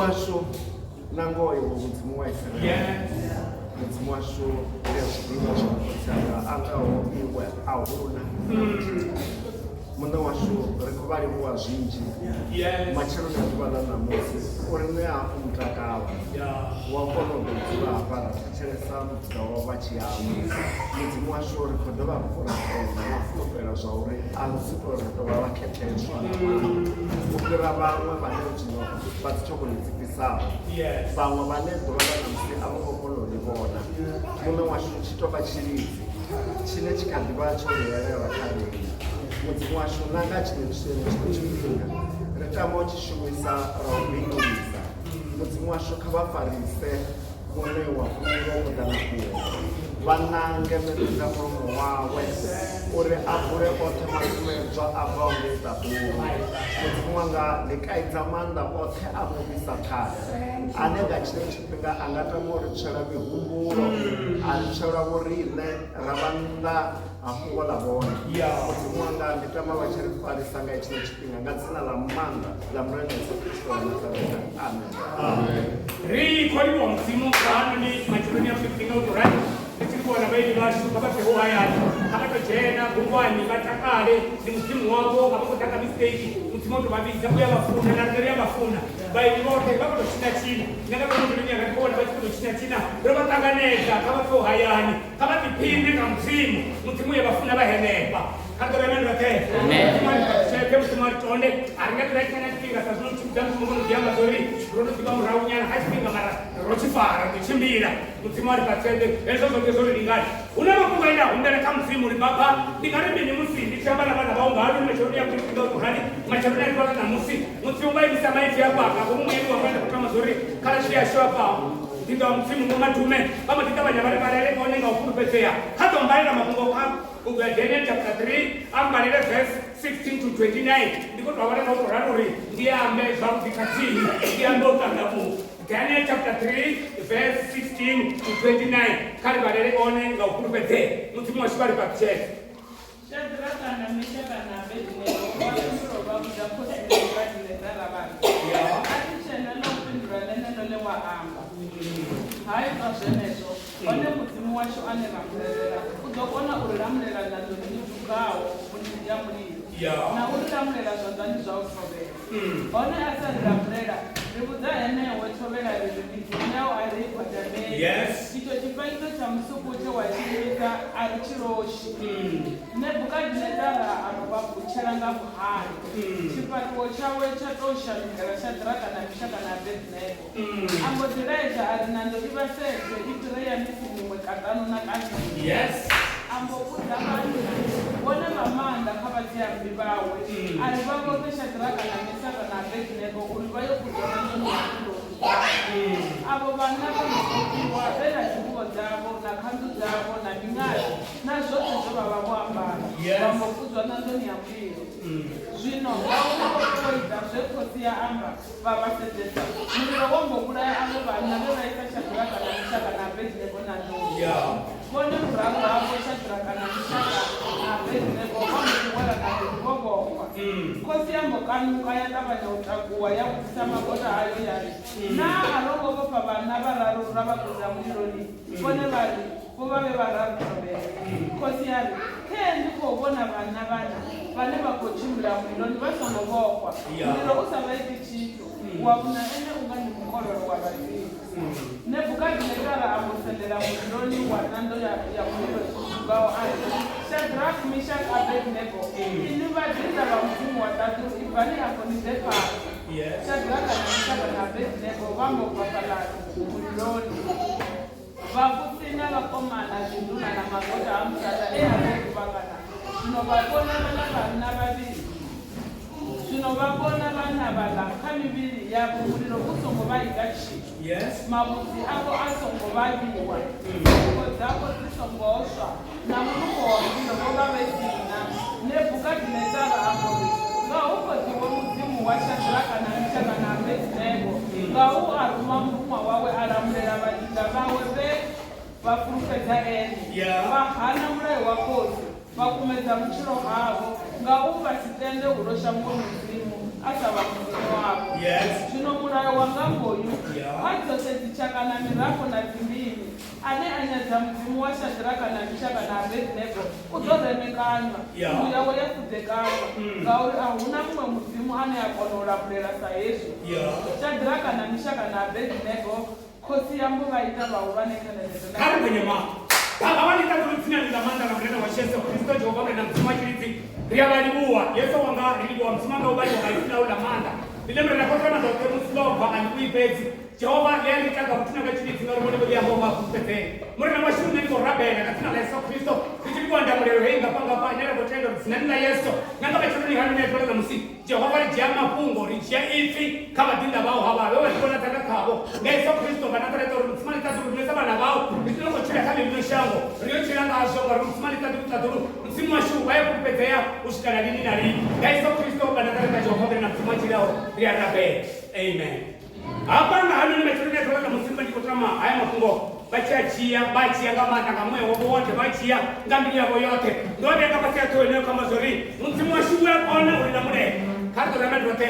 Washu na ngoho iwe Mudzimu wa Israele. Mudzimu washu ri a zwi ḓivha zwa khotsi anga a ngaho iwe a huna. Muṋe washu ri khou vha livhuwa zwinzhi matsheloni a ḓuvha ḽa ṋamusi u ri ṋea hafhu mutakalo wa kona u ḓo dzula hafha ra thetshelesa muḓinḓa wau vha tshi amba. Mudzimu washu ri khou dovha hafhu ra tenda na u fulufhela zwa uri a si tou ri tou vha vhakhetheswa nga maanḓa u fhira vhaṅwe vhane zwino vha dzi tshokoloni dzi fhisaho, vhaṅwe vhane ḓuvha ḽa ṋamusi a vho ngo kona u ḽi vhona. Muṋe washu tshi tou vha tshilidzi tshine tshi kha ḓi vha tsho lihelela kha riṋe. Mudzimu washu na nga tshenetsho tshifhinga ri tama u tshi shumisa ra u bindulisa. Mudzimu washu kha vha farise muṋe wa fhungo u ḓa na fhungo, vha nange dza mulomo wawe uri a bule oṱhe makumedzwa a bvaho ngei ṱaḓulu. Mudzimu wanga, ndi kaidza maanḓa oṱhe a muvhi Sathane, ane nga tshino tshifhinga a nga tama u ri tswela mihumbulo, a ri tswela vhoriṋe ra vha nnḓa ha fhungo ḽa vhone. Mudzimu wanga, ndi tama vha tshi ri farisa nga hetshino tshifhinga nga dzina ḽa maanḓa ḽa Murena Yesu Kristo wa Nazareta. Amen. Ri khou livhuwa Mudzimu nga hanoni matsheloni a vhuḓi nga u tou rali ri tshi livhuwa na vhaeni vhashu kha vha bveho hayani kha vha tou dzhena gungwani vha takale ndi Mudzimu wavho a vha khou ḓa nga mistake Mudzimu o tou vha vhidza u ya vha funa na riṋe ri a vha funa vhaeni vhoṱhe vha khou tou tshina tshina nṋe nga ngomu mbiluni yanga ndi khou vhona vha tshi khou tou tshina tshina ro vha ṱanganedza kha vha bveho hayani kha vha ḓiphine nga Mudzimu Mudzimu u ya vha funa vha henefha kha ḓo reme roṱhe Mudzimu a ri fhaṱutshedze Mudzimu a ri tonde a ri nga ḓi ra tshena tshifhinga sa zwino tshi vhudza mushumo kono ḓi amba zwa uri ro no ḓivha murahu nyana ha tshifhinga mara ro tshi fara ri ḓo tshimbila Mudzimu a ri fhaṱutshedze hezwo zwoṱhe zwo ri lingana hu na mafhungo ane nda humbela kha Mudzimu uri baba ndi nga ri mini musi ndi tshi amba na vhana vhau nga haluni matsheloni a vhuḓi nga u rali matsheloni a ḓuvha ḽa ṋamusi Mudzimu vha imisa maipfi afha nga ngomu muyani wanga ndi khou tama zwa uri khaladzi yashu afha Muḓinḓa wa Mudzimu Vho Madume vha mbo ḓi ṱavhanya vha ri vhalele one nga u fulufhedzea kha ḓo mbalela mafhungo kha bugu ya Daniel chapter 3 a mbalele verse 16 to 29 ndi khou tou vhala nga u tou ralo uri ndi ambe zwavhuḓi khathihi ndi ambe u ṱanḓavhuwa Daniel chapter 3 verse 16 to 29 kha ri vhalele one nga u fulufhedzea Mudzimu washu vha ri fhaṱutshedze. Shadraka na Meshaka na Abednego vha fhindula vha vhudza khosi Nebukadnezara vha ri, A thi tshee na ḽa u fhindula ḽeneḽo ḽe wa amba. Ha itwa zwenezwo, hone Mudzimu washu ane ra mu rerela u ḓo kona u ri lamulela ṋanḓoni i dugaho ya mulilo, na u ri lamulela zwanḓani zwau thovhela. Hone a sa ri lamulela, ri vhudza henewe thovhela ri ri, Midzimu yau a ri i gwadameli. Itsho tshifanyiso tsha musuku tshe wa tshi imisa a ri tshi loshi. Nebukadnezara a no vha vutshela nga vhuhali, tshifhaṱuwo tshawe tsha tou shandukela Shadraka na Mishaka na Abednego. A mbo ḓi laedza a ri ṋanḓo i vhasedzwe i fhire ya misi miṅwe kaṱanu na kavhili. A mbo vhudza vhanna, vhone vha maanḓa kha vhadziammbi vhawe, a ri vha vhofhe Shadraka na Mesaka na Abednego uri vha yo kudzwa ṋanḓoni ya mulilo u dugaho. Avho vhanna vho no vhofhiwa vhe na dzinguvho dzavho na khanzu dzavho na miṅadzi na zwoṱhe zwe vha vha vho ambara, vha mbo kudzwa ṋanḓoni ya mulilo. Zwino ngauri vho vha vho ita zwe khosi ya amba, vha vha sedzesa, mulilo wa mbo vhulaya avho vhanna vhe vha isa Shadraka na Mishaka na Abednego ṋanḓoni. Vhone murahu havho Shadraka na Mishaka na Abednego vha mbo ḓi wela ṋanḓoni vho vhofhwa. Khosi ya mbo kanuka ya ṱavhanya u takuwa ya vhudzisa magota ayo ya ri, Naa a ro ngo vhofha vhanna vhararu ra vha kudza muliloni? Vhone vha ri, Vho vha vhe vhararu thovhele. Khosi ya ri, Khee ndi khou vhona vhanna vhaṋa vhane vha khou tshimbila muliloni vha songo vhofhwa, mulilo u sa vha iti tshithu, wa vhuṋa ene u nga ndi mukololo wa vhadzimu. Nebukadnezara a mbo sendela muliloni wa ṋanḓo ya mulilo u dugaho a ri, Shadrack, Mishak, Abednego, inwi vhaḓinḓa vha Mudzimu wa ṱaḓulu, ibvani afho ni ḓe fhano! Shadraka na Mishaka na Abednego vha mbo bva fhaḽa muliloni. Vhavhusi na vhakomana, zwinduna na magota a musanda e a vha o kuvhangana, zwino vha vhona vhaḽa vhanna vhavhili. Zwino vha vhona vhanna vhaḽa kha mivhili yavho mulilo u songo vha ita tshithu, mavhudzi avho a songo vhavhiwa, dzinguvho dzavho dzi songo swa, na munukho wa mulilo vho vha vhe si na. Nebukadnetsara a mbo ri, Nga hu khoḓiwe Mudzimu wa Shadraka na Mishaka na Abednego, nga hu a ruma muruṅwa wawe a lamulela vhaḓinḓa vhawe vhe vha fulufhedza ene, vha hana mulayo wa khosi, vha kumedza vhutshilo havho, nga u vha si tende u losha muṅwe mudzimu a sa vha Mudzimu wavho. Zwino mulayo wanga ngoyu. na mirafho na dzindimi, ane a nyadza Mudzimu wa Shadraka na Mishaka na Abednego u ḓo remekanywa, nnḓu yawe ya fudzekanywa, ngauri a hu na muṅwe mudzimu ane a kona u lamulela sa hezwi. Shadraka na Mishaka na Abednego khosi ya mbo vha ita vhahulwane kha ḽeneḽo Kha ri gonye maṱo. Baba vha ḽiṱaḓulu dzinani ḽa maanḓa ḽa Murena washu Yesu Kristo, Jehova Murena Mudzimu wa tshilidzi, ri a vha livhuwa. Yesu wanga, ri livhuwa Mudzimu wanga u vhaliwa nga ipfi ḽau ḽa maanḓa. Ḽine Murena khotsi wa maḓoṱhe musi ḽo bva a ḽi vhuyi fhedzi. Jehova ḽi a ri ita nga vhuthu na nga tshilidzi ngauri vhone vho ḽi amba u vha fulufhedzea. Murena washu nṋe ndi khou rabela nga dzina ḽa Yesu Kristo ri tshi livhuwa ndamulelo heyi ngafha ngafha ine ra khou tenda uri dzinani ḽa Yesu na nga matsheloni haṋu ni a ḓuvha ḽa ṋamusi Jehova ri dzhia mafhungo, ri dzhia ipfi kha vhaḓinḓa vhau havha vhe vha ḓivhonadza nga khavho nga Yesu Kristo vha Nazareta uri Mudzimu a ḽiṱaḓulu riṋe sa vhana vhau ri tshi no khou tshila kha ḽino shango ri yo tshila ngazwo ngauri Mudzimu a ḽiṱaḓulu ṱaḓulu Mudzimu washu vha ya fhulufhedzea u swikela lini na lini nga Yesu Kristo vha Nazareta Jehova ri na Mudzimu a tshilaho ri a rabela amen. Hafha nga hanoni matsheloni a ḓuvha ḽa ṋamusi vha tshi khou tama haya mafhungo vha tshi a dzhia vha a dzhia nga maanḓa nga muya wavho woṱhe vha dzhia nga mbilu yavho yoṱhe ndo vhea nga fhasi ha ṱhoho ine khou amba zwori mudzimu washu u a kona u ri lamulela kha ri ḓo ramba roṱhe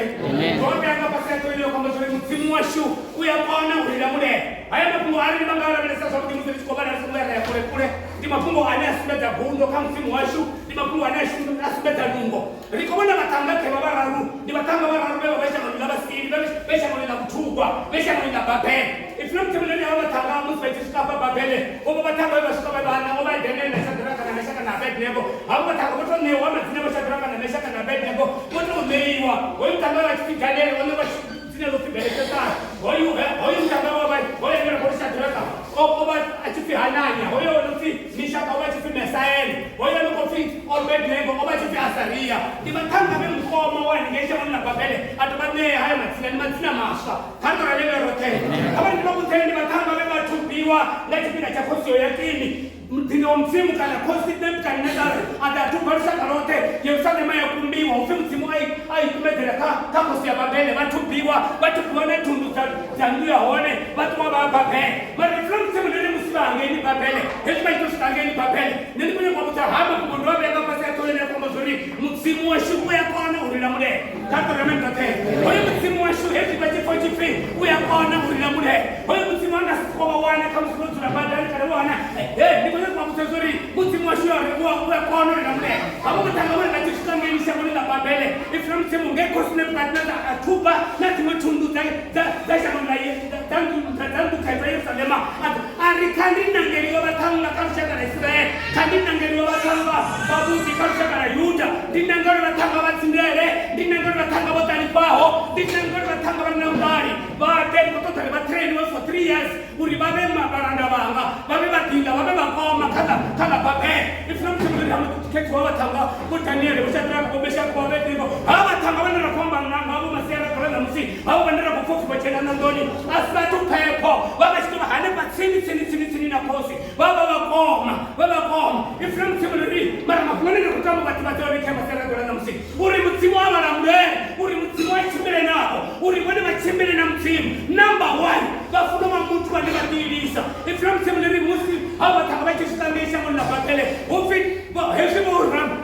ndo vhea nga fhasi ha ṱhoho ine khou amba zwori mudzimu washu u a kona u ri lamulela haya mafhungo arali vha nga lavhelesa zwavhuḓi musi ri tshi khou vhala ri songo ya ra ya kule kule ndi mafhungo ane a sumbedza gundo kha mudzimu washu ndi mafhungo ane a sumbedza nungo Ri khou vhona vhaṱhannga khevha vhararu, ndi vhaṱhannga vhararu vhe vha vha shangoni ḽa vhasili, vhe shangoni ḽa vhuthubwa, vhe shangoni ḽa Babele. Ipfi ḽa Mudzimu ḽi ri havha vhaṱhannga musi vha tshi swika hafha Babele, vho vha vhaṱhannga vhe vha swika vhe vhaṋa, o vha e Daniele na Shadraka na Meshaka na Abednego. Havho vhaṱhannga vho tou ṋewa madzina vho Shadraka na Meshaka na Abednego, vho tou ṋeiwa. Hoyu muṱhannga we a vha a tshi pfi Daniele o ṋewa dzina ḽo pfi Beleshetsara. Hoyu hoyu muṱhannga we a vha hoyu ane ra khou ri Shadraka o vha a tshi pfi Hananya, hoyo o no pfi Mishaka o vha a tshi pfi Mesaele, hoyo no khou pfi Obedenego o vha a tshi pfi Asaria. Ndi vhaṱhannga vhe mukoma wa haningei shangoni ḽa Babele a tou vha ṋea haya madzina, ndi madzina maswa. Kha ri tou ralele roṱhe. Kha vha ndi vha vhudze ndi vhaṱhannga vhe vha thubiwa nga tshifhinga tsha khosi Yoyakimi muḓini wa Mudzimu kana khosi Nebukadnezare a ḓa a thuba lushaka lwoṱhe, Yerusalema ya kumbiwa. Hu pfi Mudzimu a i a i kumedzela kha kha khosi ya Babele, vha thubiwa, vha thubiwa na thundu dza dza nnḓu ya hone, vha ṱuwa vha ya Babele. Mara ipfi ḽa Mudzimu ḽi ri musi vha hangeini Babele, hezwi vha tshi tou swika hangeini Babele, nṋe ndi khou nyanga u vhudza ha mafhungo ndo a vhea nga fhasi ha ṱhoho ine ya khou amba zwa uri Mudzimu washu u a kona u ri lamulela. Kha ri tou rame roṱhe. Hoyu Mudzimu washu hezwi vha tshi pfa hu tshi pfi u a kona u ri lamulela, hoyu Mudzimu a nga si sokou vha wana khamusi vho dzula badani kana vho wana. Ee, ndi khou nyanga u vha vhudza zwa uri Mudzimu washu u a u a kona u ri lamulela. Havho vhaṱhannga vhone vha tshi swika ngeini shangoni ḽa Babele, ipfi ḽa Mudzimu nge khosi Nebukadnezar a thuba na dziṅwe thundu dza dza dza shangoni ḽa dza nnḓu dza nnḓu khethwa Yerusalema, a a ri kha ndi nangeliwe vhaṱhannga kha lushaka lwa Israele, kha ndi nangeliwe vhaṱhannga vhavhuḓi kha lushaka lwa Yuda, ndi nangelwe vhaṱhannga vha tsindele, ndi nangelwe vhaṱhannga vho ṱalifhaho, ndi nangelwe vhaṱhannga vha re na vhuṱali, vha ḓe ndi khou ṱoḓa uri vha trainiwe for 3 years uri vha vhe vhalanda vhanga, vha vhe vhaḓinḓa, vha vhe vhakoma kha ḽa kha ḽa Babele. Ipfi ḽa Mudzimu ḽi ri ha khethiwa vhaṱhannga vho Daniele, vho Shadraka, vho Meshaka, vho Abednego, havha vhaṱhannga vhane ra khou amba ngavho masiari a ḓuvha ḽa ṋamusi, havho vhane ra khou pfa upfi vho dzhena ṋanḓoni, a si vhathu phepho, vha vha tshi tou vha hanefha tsini tsini tsini tsini na khosi, vha vha vhakoma, vha vhakoma. Ipfi ḽa Mudzimu ḽi ri mara mafhungo ane nda khou tama u vha ḓivhadza one kha masiari a ḓuvha ḽa ṋamusi, uri Mudzimu a vha lamulele, uri Mudzimu a tshimbile navho, uri vhone vha tshimbile na Mudzimu. Number one, vha funa u vha muthu ane vha ḓiilisa. Ipfi ḽa Mudzimu ḽi ri musi havho vhaṱhannga vha tshi swika ngei shangoni ḽa Babele, hu pfi hezwi vho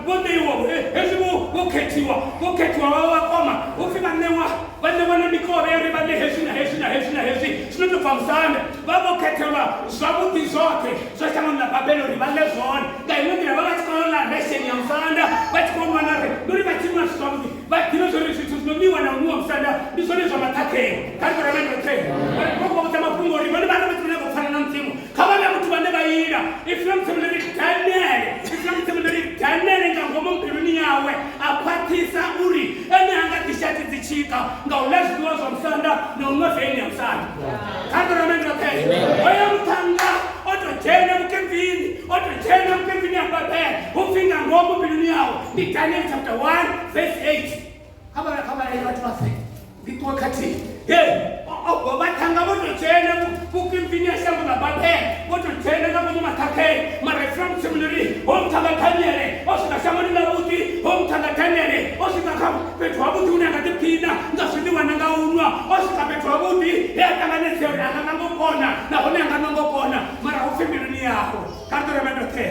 vho ṋeiwa, hezwi vho vho khethiwa, vho khethiwa vha vha vhakoma, hu pfi vha ṋewa vha ṋewa na mikovhe ya uri vha ḽe hezwi na hezwi na hezwi na hezwi zwi no tou bva musanda. Vha vho khethelwa zwavhuḓi zwoṱhe zwa shangoni ḽa Babele uri vha ḽe zwone. Nga iṅwe nḓila vha vha tshi khou ḽa resheni ya musanda, vha tshi khou nwa na re, ndi uri vha tshi nwa zwithu zwavhuḓi vha ḓivhe zwa uri zwithu zwi no nwiwa na u nwiwa musanda ndi zwone zwa maṱhakheni. Kha ri tou ramba roṱhe, ri khou vha vhudza mafhungo uri vhone vhaṋe vha tshi khou nyaga u pfana na Mudzimu, kha vha vhe muthu vhane vha ila. Ipfi ḽa Mudzimu ḽi ri Daniele, ipfi ḽa Mudzimu ḽi ri Daniele nga ngomu mbiluni yawe a khwaṱhisa uri ene ha nga ḓishati dzitshika nga u ḽa zwiḽiwa zwa musanda na u nwa veini ya musanda. Kha ri tou ramba roṱhe, hoyo muṱhannga o tou dzhena vhukemvini, o tou dzhena vhukemvini ya Babele, hu pfi nga ngomu mbiluni yawe. Ndi Daniel chapter 1 verse 8. Kha vha kha vha vhathu vha fe ndi ṱuwe khathihi. He vhaṱhannga vho tou dzhena vhukimvini ya shango ḽa Babele, vho tou dzhena nga ngomu maṱhakheni. Mara ipfi ḽa Mudzimu ḽi ri ho muṱhannga Daniele o swika shangoni ḽavhuḓi, ho muṱhannga Daniele o swika kha fhethu havhuḓi hune a nga ḓiphina nga zwiḽiwa na nga u nwa, o swika fhethu havhuḓi he a ṱanganedzea uri a nga nanga u kona nahone a nga nanga u kona, mara hu pfi mbiluni yawe. Kha ri tou ramba roṱhe.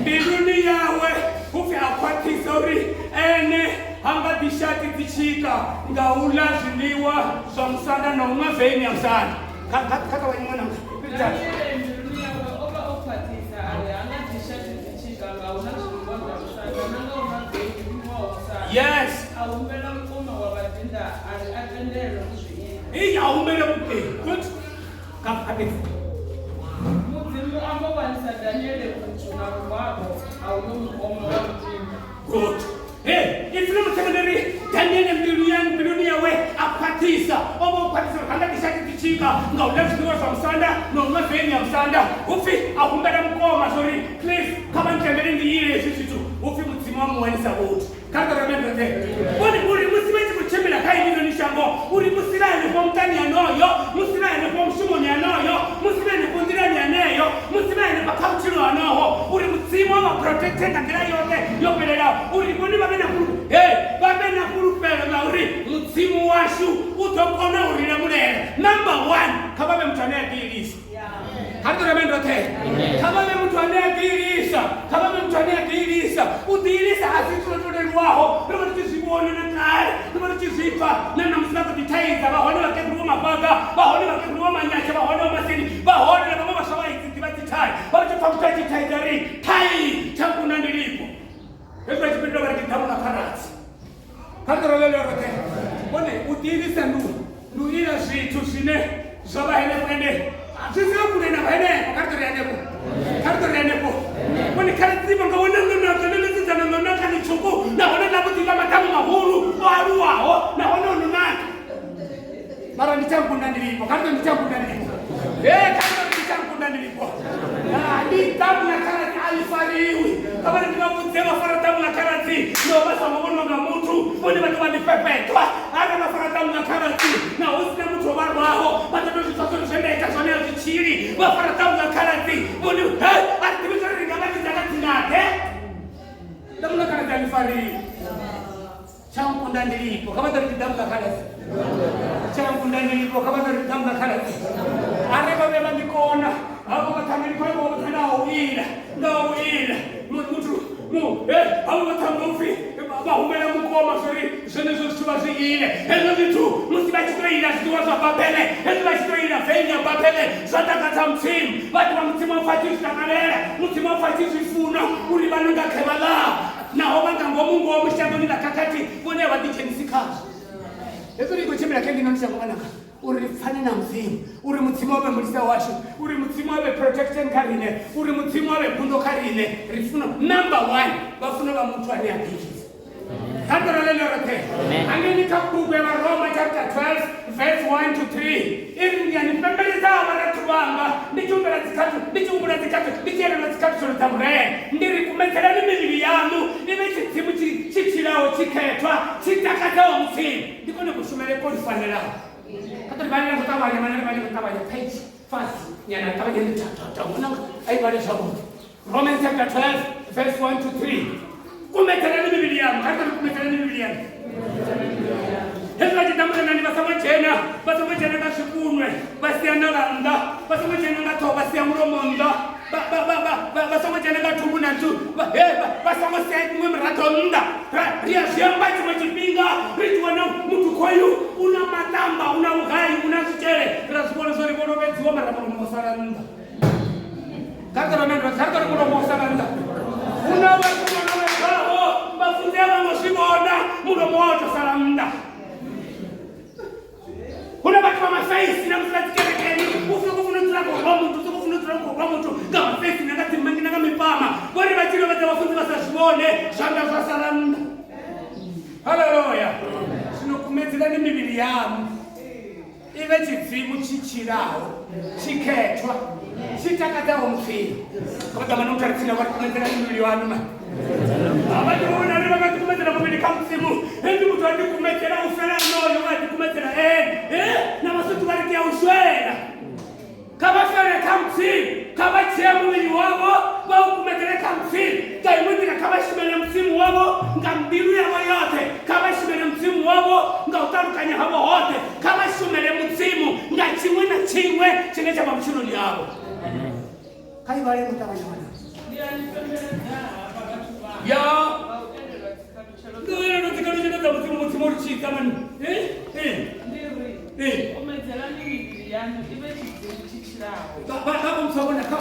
Mbiluni yawe hu pfi a khwaṱhisa uri ene ha nga ḓishati dzitshika nga u ḽa zwiḽiwa zwa musanda na u nwa veini ya musanda. Kha kha kha ṱavhanye ṅwananga. Daniele mbiluni yawe o vha o khwaṱhisa a ri ha nga ḓishati dzitshika nga u ḽa zwiḽiwa zwa musanda na nga u nwa veini i nwiwaho musanda. Yes. A humbela mukoma wa vhaḓinḓa a ri a tendelwe u zwi ita. Ei, a humbele vhukei. Good. Kha kha fhedzi. Mudzimu a mbo wanisa Daniele vhuthu na luvalo ha uyo mukoma wa vhuḓinḓa. Good. Hey, ipfi ḽa Mudzimu ḽi ri Daniele mbilu ya mbiluni yawe a khwaṱhisa. O vha o khwaṱhisa uri ha nga ḓishati dzitshika nga u ḽa zwiḽiwa zwa musanda na u nwa veini ya musanda. Hu pfi a humbela mukoma zwo ri please kha vha ntendele ndi ile hezwi zwithu. Hu pfi Mudzimu a mu wanisa vhuthu. Kha ri ṱoḓa roṱhe. Vhone uri musi vha tshi khou tshimbila kha heḽinoni shango, uri musi vha henefho muṱani hanoyo, musi vha henefho mushumoni hanoyo, musi vha henefho nḓilani haneyo, musi vha henefha kha vhutshilo hanoho, uri Mudzimu a vha protecte nga nḓila yoṱhe yo fhelelaho, uri vhone vha vhe na fhulu he vha vhe na fhulufhelo ḽa uri Mudzimu washu u ḓo kona u ri lamulela. Number one, kha vha vhe muthu ane a ḓiilisa. Kha ri ṱoḓe roṱhe. Kha vha vhe muthu ane a ḓiilisa. Kha vha vhe muthu ane a ḓiilisa. U ḓiilisa a si zwithu zwo leluwaho. Ri vha ri tshi zwi vhona na kale, ri vha ri tshi zwi pfa na ṋamusi vha kha ḓi thaidza. Vha hone vhakegulu vho Mafhaga, vha hone vhakegulu vho Manyatsha, vha hone vho Masini, vha hone na vhaṅwe vhaswa vha idzi ḓivha dzithai. Vha ri tshi pfa muthu a tshi thaidza ri thai tshankuna ndi lipo. Hezwi vha tshi fhindula vha ri ndi ḓamu ḽa khaladzi. Kha ri ṱoḓe roṱhe. Vhone u ḓiilisa ndi ndi u ila zwithu zwine zwa vha henefho ende zwi si kule na henefho. Kha ri ṱoḓe henefho. Kha ri ṱoḓe henefho. Vhone kha ri ḓivha nga hone ḽo naka ḽo ḽisidzana ḽo naka ḽitswuku nahone ḽavhuḓi ḽa maḓamu mahulu o aluwaho nahone o no naka. Mara ndi tsha nkunda ndi lipo. Kha ri ṱoḓe ndi tsha nkunda ndi lipo. Ee, kha ri ṱoḓe ndi tsha nkunda ndi lipo. Ah, ndi ḓamu ḽa khaladzi a ḽi fariwi. Kha vha ri ndi vha vhudze vha fara ḓamu ḽa khaladzi no vha songo vhonwa nga muthu vhone vha ḓo vha ḽifhefheṱwa. Arali vha fara ḓamu ḽa khaladzi naho hu si na muthu o vha rwaho vha ḓo tou zwi pfa zwori zwe nda ita zwone a zwi tshili. Vha fara ḓamu ḽa khaladzi vhone he a ri ḓivhi zwori ri nga vha vhidza nga dzina-ḓe. Ḓamu ḽa khaladzi a ḽi fariwi. Tsha nkunda ndi lipo. Kha vha ḓo ri ndi ḓamu ḽa khaladzi. Tsha nkunda ndi lipo. Kha vha ḓo ri ndi ḓamu ḽa khaladzi. Arali vha vhuya vha ḽi kona, havho vhaṱhannga ndi khou vha vha nga u ila, nga u ila. Muthu mu he havho vhaṱhannga u pfi vha humbela mukoma zwori zwenezwo zwithu vha zwi ile. Hezwo zwithu musi vha tshi tou ila zwiḽiwa zwa Babele, hezwi vha tshi tou ila veini ya Babele zwa takadza Mudzimu. Vha ḓivha Mudzimu a pfa a tshi zwi takalela, Mudzimu a pfa a tshi zwi funa uri vha no nga khevha ḽavho. Naho vha nga ngomu ngomu shangoni ḽa khakhathi, vhone a vha ḓidzhenisi khazwo. Hezwi ri khou tshimbila kha ḽino shango vhananga, uri ri pfane na Mudzimu, uri Mudzimu a vhe mulisa washu, uri Mudzimu a vhe protection kha riṋe, uri Mudzimu a vhe gundo kha riṋe, ri funa number one, vha funa vha muthu ane a ḓiilisa. Kha ri ralele roṱhe. Hangeini kha bugu ya Vharoma chapter 12 verse 1 to 3 i ri ndi a ni pembeledza vharathu vhanga ndi tshi humbela dzikhathu ndi tshi humbula dzikhathu ndi tshi elelwa dzikhathutshelo dza Murena ndi ri kumedzelani mivhili yaṋu i vhe tshidzimu tshi tshi tshilaho tshikhethwa tshi takadzaho Mudzimu ndi kone kushumele ko li fanelaho. Kha ri vhalele ngo ṱavhanya vhana ri vhale ngo ṱavhanya page fast nyana ṱavhanya ndi ta ta ta ṅwananga a i vhale zwavhuḓi. Romans chapter 12 verse 1 to 3. Kumedzelani mivhili yaṋu, kha ri kumedzelani mivhili yaṋu. Hezwi vha tshi ḓa murenani vha songo dzhena, vha songo dzhena nga zwikunwe, vha sia ṋala nnḓa, vha songo dzhena nga ṱhoho vha sia mulomo nnḓa, vha songo dzhena nga thumbu na nthu, vha songo sia iṅwe miraḓo nnḓa. Ri a zwi amba tshiṅwe tshifhinga ri tshi wana muthu khoyu u na maṱamba, u na vhugai, u na zwitshele, ra zwi vhona zwa uri vho lovhedziwa mara mulomo wo sala nnḓa. Kha ri ṱo mulomo wo sala nnḓa. Hu na vhathu vho lovhedzwaho vhafunzi a vha ngo zwi vhona mulomo wao to sala nnḓa. Hu na vhathu vha mafeisi na musi vha dzikerekeni u soko funa u dzula khou rwa muthu, u soko funa u dzula khou rwa muthu nga mafeisi na nga dzimanngi na nga mipama. Vho ri vha tshi lovhedza vhafunzi vha sa zwi vhone zwanḓa zwa sala nnḓa. Haleluya. Zwino kumedzelani mivhili yaṋu i vhe tshidzimu tshi tshilaho tshikhethwa tshi takadzaho Mudzimu. Kha vha ḓa muthu a re tsini vha ri kumedzelani muvhili waṋu ma. Vha tshi vhona ri vha nga ḓikumedzela muvhili kha Mudzimu. Hezwi muthu a ḓikumedzela u fela noyo wa ḓikumedzela ene. Na Vhasotho vha ri ke a u shwela. Kha vha fele kha Mudzimu, kha vha dzhie muvhili wavho vha u kumedzele kha Mudzimu. Nga iṅwe nḓila kha vha shumele Mudzimu wavho nga mbilu yavho yoṱhe, kha vha shumele Mudzimu wavho nga u ṱalukanya havho hoṱhe, kha vha shumele Mudzimu nga tshiṅwe na tshiṅwe tshine tsha vha vhutshiloni havho. Kha i vhale ngo ṱavhanya ṅwana. Ndi a ni pembeledza hafha vhathu vhanga. Ya. Nga u elelwa dzikhathutshelo Ndi u elelwa dzikhathutshelo dza Mudzimu, Mudzimu o ri tshidza mani. Ndi ri, kumedzelani mivhili yaṋu i vhe tshidzimu tshi tshilaho. Vha vha vho mpfa vhona kha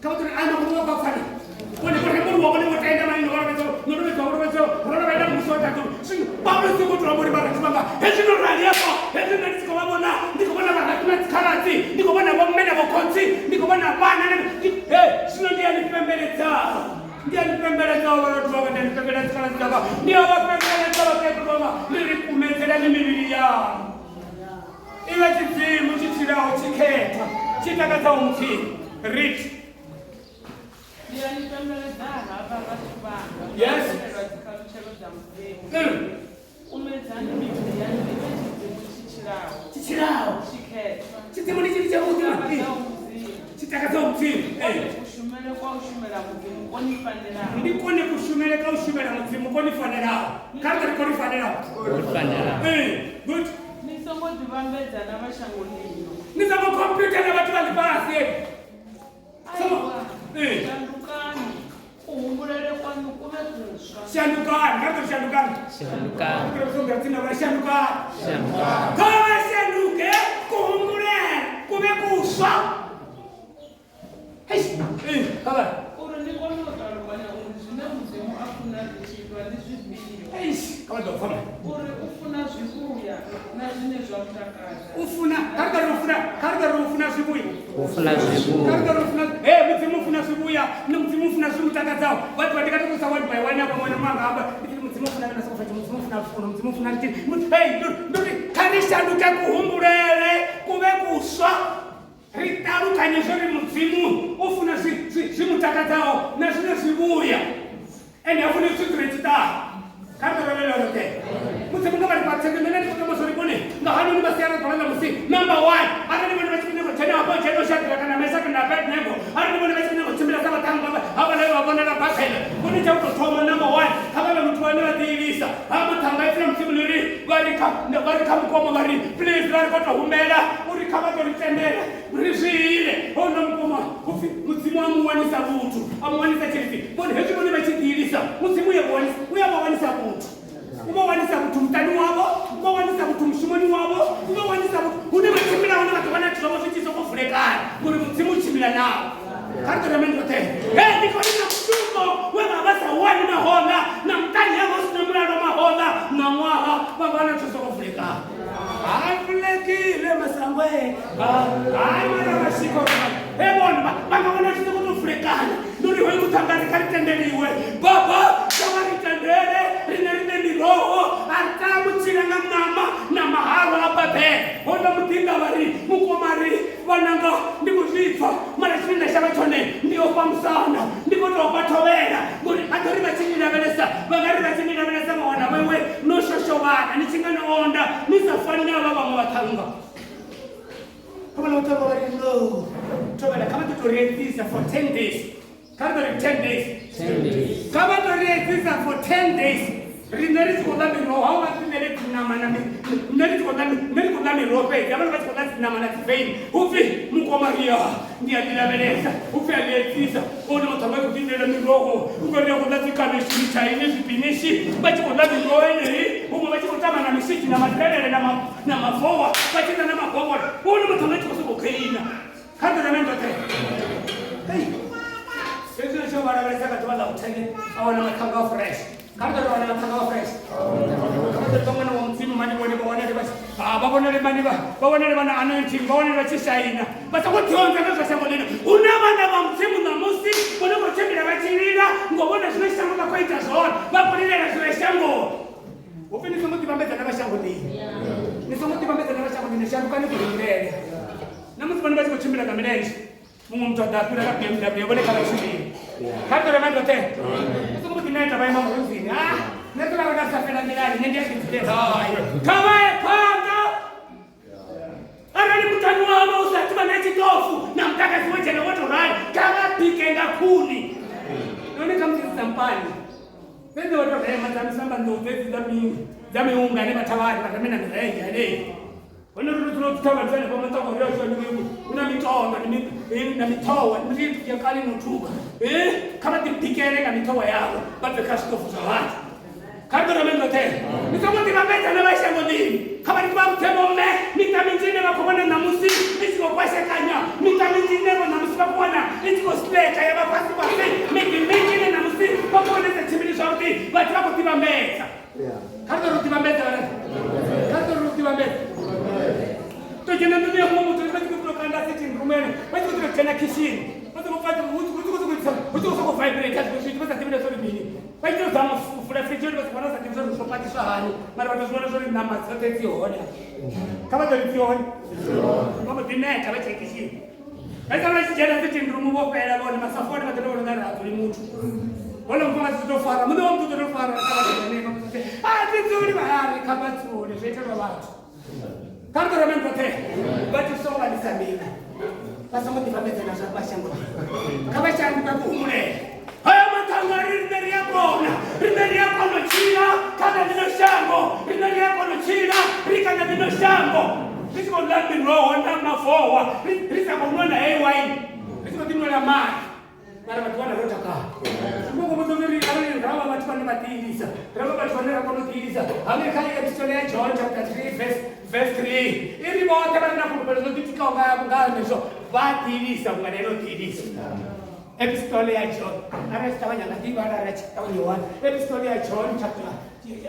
kha vha tori ana vho vha pfana. Vhone vho rembuluwa vhone vho tenda mani no lovhedzwa no lovhedzwa vho lovhedzwa ro lovhela muvhuso wa ṱaḓulu. Zwino Paulo khou tou amba uri vharathu vhanga hezwi no rali hafha hezwi nṋe ndi tshi khou vha vhona ndi khou vhona vharathu na dzikhaladzi ndi khou vhona vhomme na vhokhotsi ndi khou vhona vhana na he zwino ndi a ni pembeledza ndi a ni pembeledza vharathu vhanga ndi a ni pembeledza dzikhaladzi dzanga ndi a vha pembeledza vhabebi vhanga ndi ri kumedzelani mivhili yaṋu i vhe tshidzimu tshi tshilaho tshikhethwa tshi takadzaho Mudzimu. Read. Ndi a ni pembeledza havha vhathu vhanga Yes. nga dzikhathutshelo dza Mudzimu. Kumedzani mivhili yaṋu i vhe tshidzimu tshi tshilaho Tshi tshilaho tshikhethwa tshidzimu ndi tshithu tshavhuḓi tshi takadzaho Mudzimu. Tshi takadzaho Mudzimu. Kone kushumele kwa u shumela Mudzimu ko ni fanelaho. Ndi kone kushumele ka u shumela Mudzimu ko ni fanelaho. Kha ri ri ko ni fanelaho. Good. Ni songo ḓivhambedza na vha shango ḽino. Ni songo computer na vhathu vha ḽifhasi. Aiwa, Eh. shandukani kuhumbulele kwaṋu ku vhe kuswa. Shandukani, kha ri ri shandukani. Shandukani. Kha ri ri vha shandukani. Shandukani. Kha vha shanduke kuhumbulele ku vhe kuswa. Eish, kha vha. Uri ni kone u ṱalukanya uri zwine Mudzimu a funa zwi tshi itwa ndi zwifhio. Eish, kha vha ḓo pfa mani. Uri u funa zwivhuya na zwine zwa mu takadza. U funa, kha ri ri u funa, kha ri ri u funa zwivhuya. U funa zwivhuya. Kha ri ri u funa, he Mudzimu u funa zwivhuya, na Mudzimu u funa zwi mu takadzaho. Vhathu vha ndi nga tou sa one by one afha ṅwana mwanga amba, ndi tshi Mudzimu u funa na sofa, Mudzimu u funa lufuno, Mudzimu u funa ntini. Hey, ndi uri kha ri shanduke kuhumbulele ku vhe kuswa. Ri ṱalukanye zwo ri Mudzimu u funa zwi mu takadzaho na zwine zwivhuya. Ende ha funi zwithu zwi re tshiṱaha. Kha ri ḓo lavhelela roṱhe. Mudzimu nga vha ri fhaṱutshedze nṋe ndi khou tama zwo ri vhone nga hanoni masiari a ḓuvha ḽa musi number 1 arali vhone vha tshi khou nyaga u dzhena hafho dzhena u Shadraka kana Mesaka na Abednego arali vhone vha tshi khou nyaga u tshimbila sa vhaṱhannga havhaḽa vhe vha vhonala Babele vhone tsha u tou thoma number 1 kha vha vhe muthu ane vha ḓiilisa ha muṱhannga ipfi ḽa Mudzimu ḽi ri vha ri kha mukoma vha ri please vha ri khou tou humbela uri kha vha ḓo ri tendela ri zwi ile. Houḽa mukoma upfi Mudzimu a mu wanisa vhuthu a mu wanisa tshilidzi. Vhone hezwi vhone vha tshi ḓiilisa Mudzimu u ya vha wanisa vhuthu. U vha wanisa vhuthu muṱani wavho, u vha wanisa vhuthu mushumoni wavho, u vha wanisa vhuthu hune vha tshimbila hone vha ḓo wana zwithu zwavho zwi tshi sokou vulekana ngori Mudzimu u tshimbila navho. Kha ri ḓo rema roṱhe. He ndi khou na mushumo we vha vha sa wani mahoḽa na muṱani havho hu sina mulalo mahoḽa na ṅwaha vha wana zwithu sokou vulekana. Hayi vulekile masangwe. Hayi mara masiko. He vhone vha nga vhona zwithu sokou tou vulekana. Ndi uri hoyu muṱhannga ri kha ri tendeliwe. Baba kha vha ri tendele riṋe riṋe miroho a ri tami u tshila nga ṋama na mahalwa a Babele. Houḽa muḓinḓa vha ri mukoma ri vhananga ndi khou zwi pfa mara tshine nda shavha tshone ndi ofha musanda ndi khou tou ofha thovhela ngori a ḓo ri vha tshi ni lavhelesa vha nga ri vha tshi ni lavhelesa vha wana wewe no shoshovhana ni tshi nga no onda ni sa fani na vha vhaṅwe vhaṱhannga. Kha vhana vhaṱhannga vha ri no thovhela kha vha ḓo tou ri edzisa for 10 days. Kha ri ḓo ri 10 days. 10 days. Kha vha ḓo ri edzisa for 10 days. Riṋe ri tshi khou ḽa miroho ha vha riṋe dziṋama na nṋe ri tshi khou ḽa nṋe ri khou ḽa miroho fhedzi havhaḽa vha tshi khou ḽa dziṋama na dziveini. Hupfi mukoma ri ya ndi a ḓi lavhelesa hupfi a ḓi edzisa vhone vhaṱhannga vha khou ḓiitela miroho u nga ri a khou ḽa dzikhavhishi mitshaini zwipinishi vha tshi khou ḽa miroho yeneyi huṅwe vha tshi khou tamba na miswitshi na madelele na mavowa vha tshi ḽa na mabobola vhone muṱhannga tshi khou sokou kheina. Kha ri ḓo rema roṱhe. Hezwi ri tshi vha lavhelesa nga ḓuvha ḽa u 10 a wana maṱhanga a fresh. Kha ri ḓo ri wana maṱhanga a fresh. Kha vha ḓo ri ṅwana wa Mudzimu mani vhone vha wanale vha vha vhonale mani vha vhonale vha na anointing vha vhonale vha tshi shaina vha songo ḓionza nga zwa shango ḽino. Hu na vhana vha Mudzimu ṋamusi vho no khou tshimbila vha tshi lila ngo vhona zwine shango vha khou ita zwone vha khou lilela zwi re shangoni. Hupfi ni songo ḓivhambedza na vha shango ḽino. Ni songo ḓivhambedza na vha shango ḽino shandukani kuhumbulele. Na musi vhone vha tshi khou tshimbila nga milenzhe muṅwe muthu a ḓa a fhira nga BMW vhone kha vha tshimbile. Kha ri ḓo rema roṱhe. Ni songo ḓi neta vha ima murunzini. Ah, nṋe ḓuvha ḽanga sa fhela nḓilani nṋe ndi a ḓi hai. Kha vha ye phanḓa. Arali muṱani wavho u sa athu vha na tshiṱofu na muḓagasi wo dzhena wo tou rali kha vha bike nga khuni. Nahone kha musi dzi dza mpani fhedzi vha tou rema dza misamba nḓou dzedzi dza miunga hanefha thavhani vha reme na mirenzhe hanei. Hone ri dzula u thavha hanefha maṱoko ri ashu hanengei hu na mitondo na mithowa ndi ya kale no thuba. Kha vha ḓi bikele nga mithowa yavho vha bve kha zwiṱofu zwa vhathu. Kha ri ḓo reme roṱhe. Ni songo ḓivhambedza na vha shango ḽino. Kha vha ri vha vhudze vhomme miṱa minzhi ine vha khou vhona ṋamusi i tshi I tshi khou sileka ya vha fhasi fhasi miḓi minzhi ine ṋamusi vha khou vhona sa tshimbili zwavhuḓi vhathu vha khou ḓivhambedza. Kha ri ḓo ri u ḓivhambedza vhana. Kha ri ḓo ri u ḓivhambedza. To dzhena nḓuni ya muṅwe muthu vha tshi khou tou kanda sitting room ene vha tshi khou tou dzhena khishini vha songo pfa hu tshi khou sokou vibrate zwiṅwe zwithu vha sa ḓivhi na zwa uri mini. Vha tshi tou zama u vula fridge vha si vhona sa ḓivhi zwa uri zwo pakiswa hani mara vha tou zwi vhona zwa uri ṋama dzoṱhe dzi hone. Kha vha ḓo ri dzi hone. Vha mbo ḓi neta vha tshi ya khishini. Vha tshi vha tshi dzhena sitting room vho fhela vhone masafoni vha ḓo tou vhona nga ri ha dzuli muthu. Houḽa mufumakadzi u ḓo fara muṋe wa muthu u ḓo tou fara kha vha ḓo hanefha a thi dzuli vha ri kha vha dzule zwo itelwa vhathu. Kha ri ḓo rema ndoṱhe vhathu songo vha lisa mina vha songo ḓivhambedza na zwa mashango kha vha shango nga kuhumbulele haya maṱhanga ri riṋe ri a kona riṋe ri a kona u tshila kha ḽa ḽino shango riṋe ri a kona u tshila ri kha ḽa ḽino shango ri tshi khou ḽa miroho na mavowa ri sa khou nwa na heyi waini ri tshi khou ḓinwela maḓi mara vhathu vhana ro takala zwi khou vhudza uri arali ra vha vhathu vhane vha ḓiilisa ra vha vhathu vhane ra kona u ḓiilisa hangei kha episode ya John chapter 3 verse 3 i ri vhoṱhe vha re na fhulufhelo ḽo ḓitikaho nga henezwo vha ḓiilisa vhunga na eno ḓiilisa. Epistole ya John arali tshi ṱavhanya nga ḓivha arali tshi ṱavhanya one epistole ya John chapter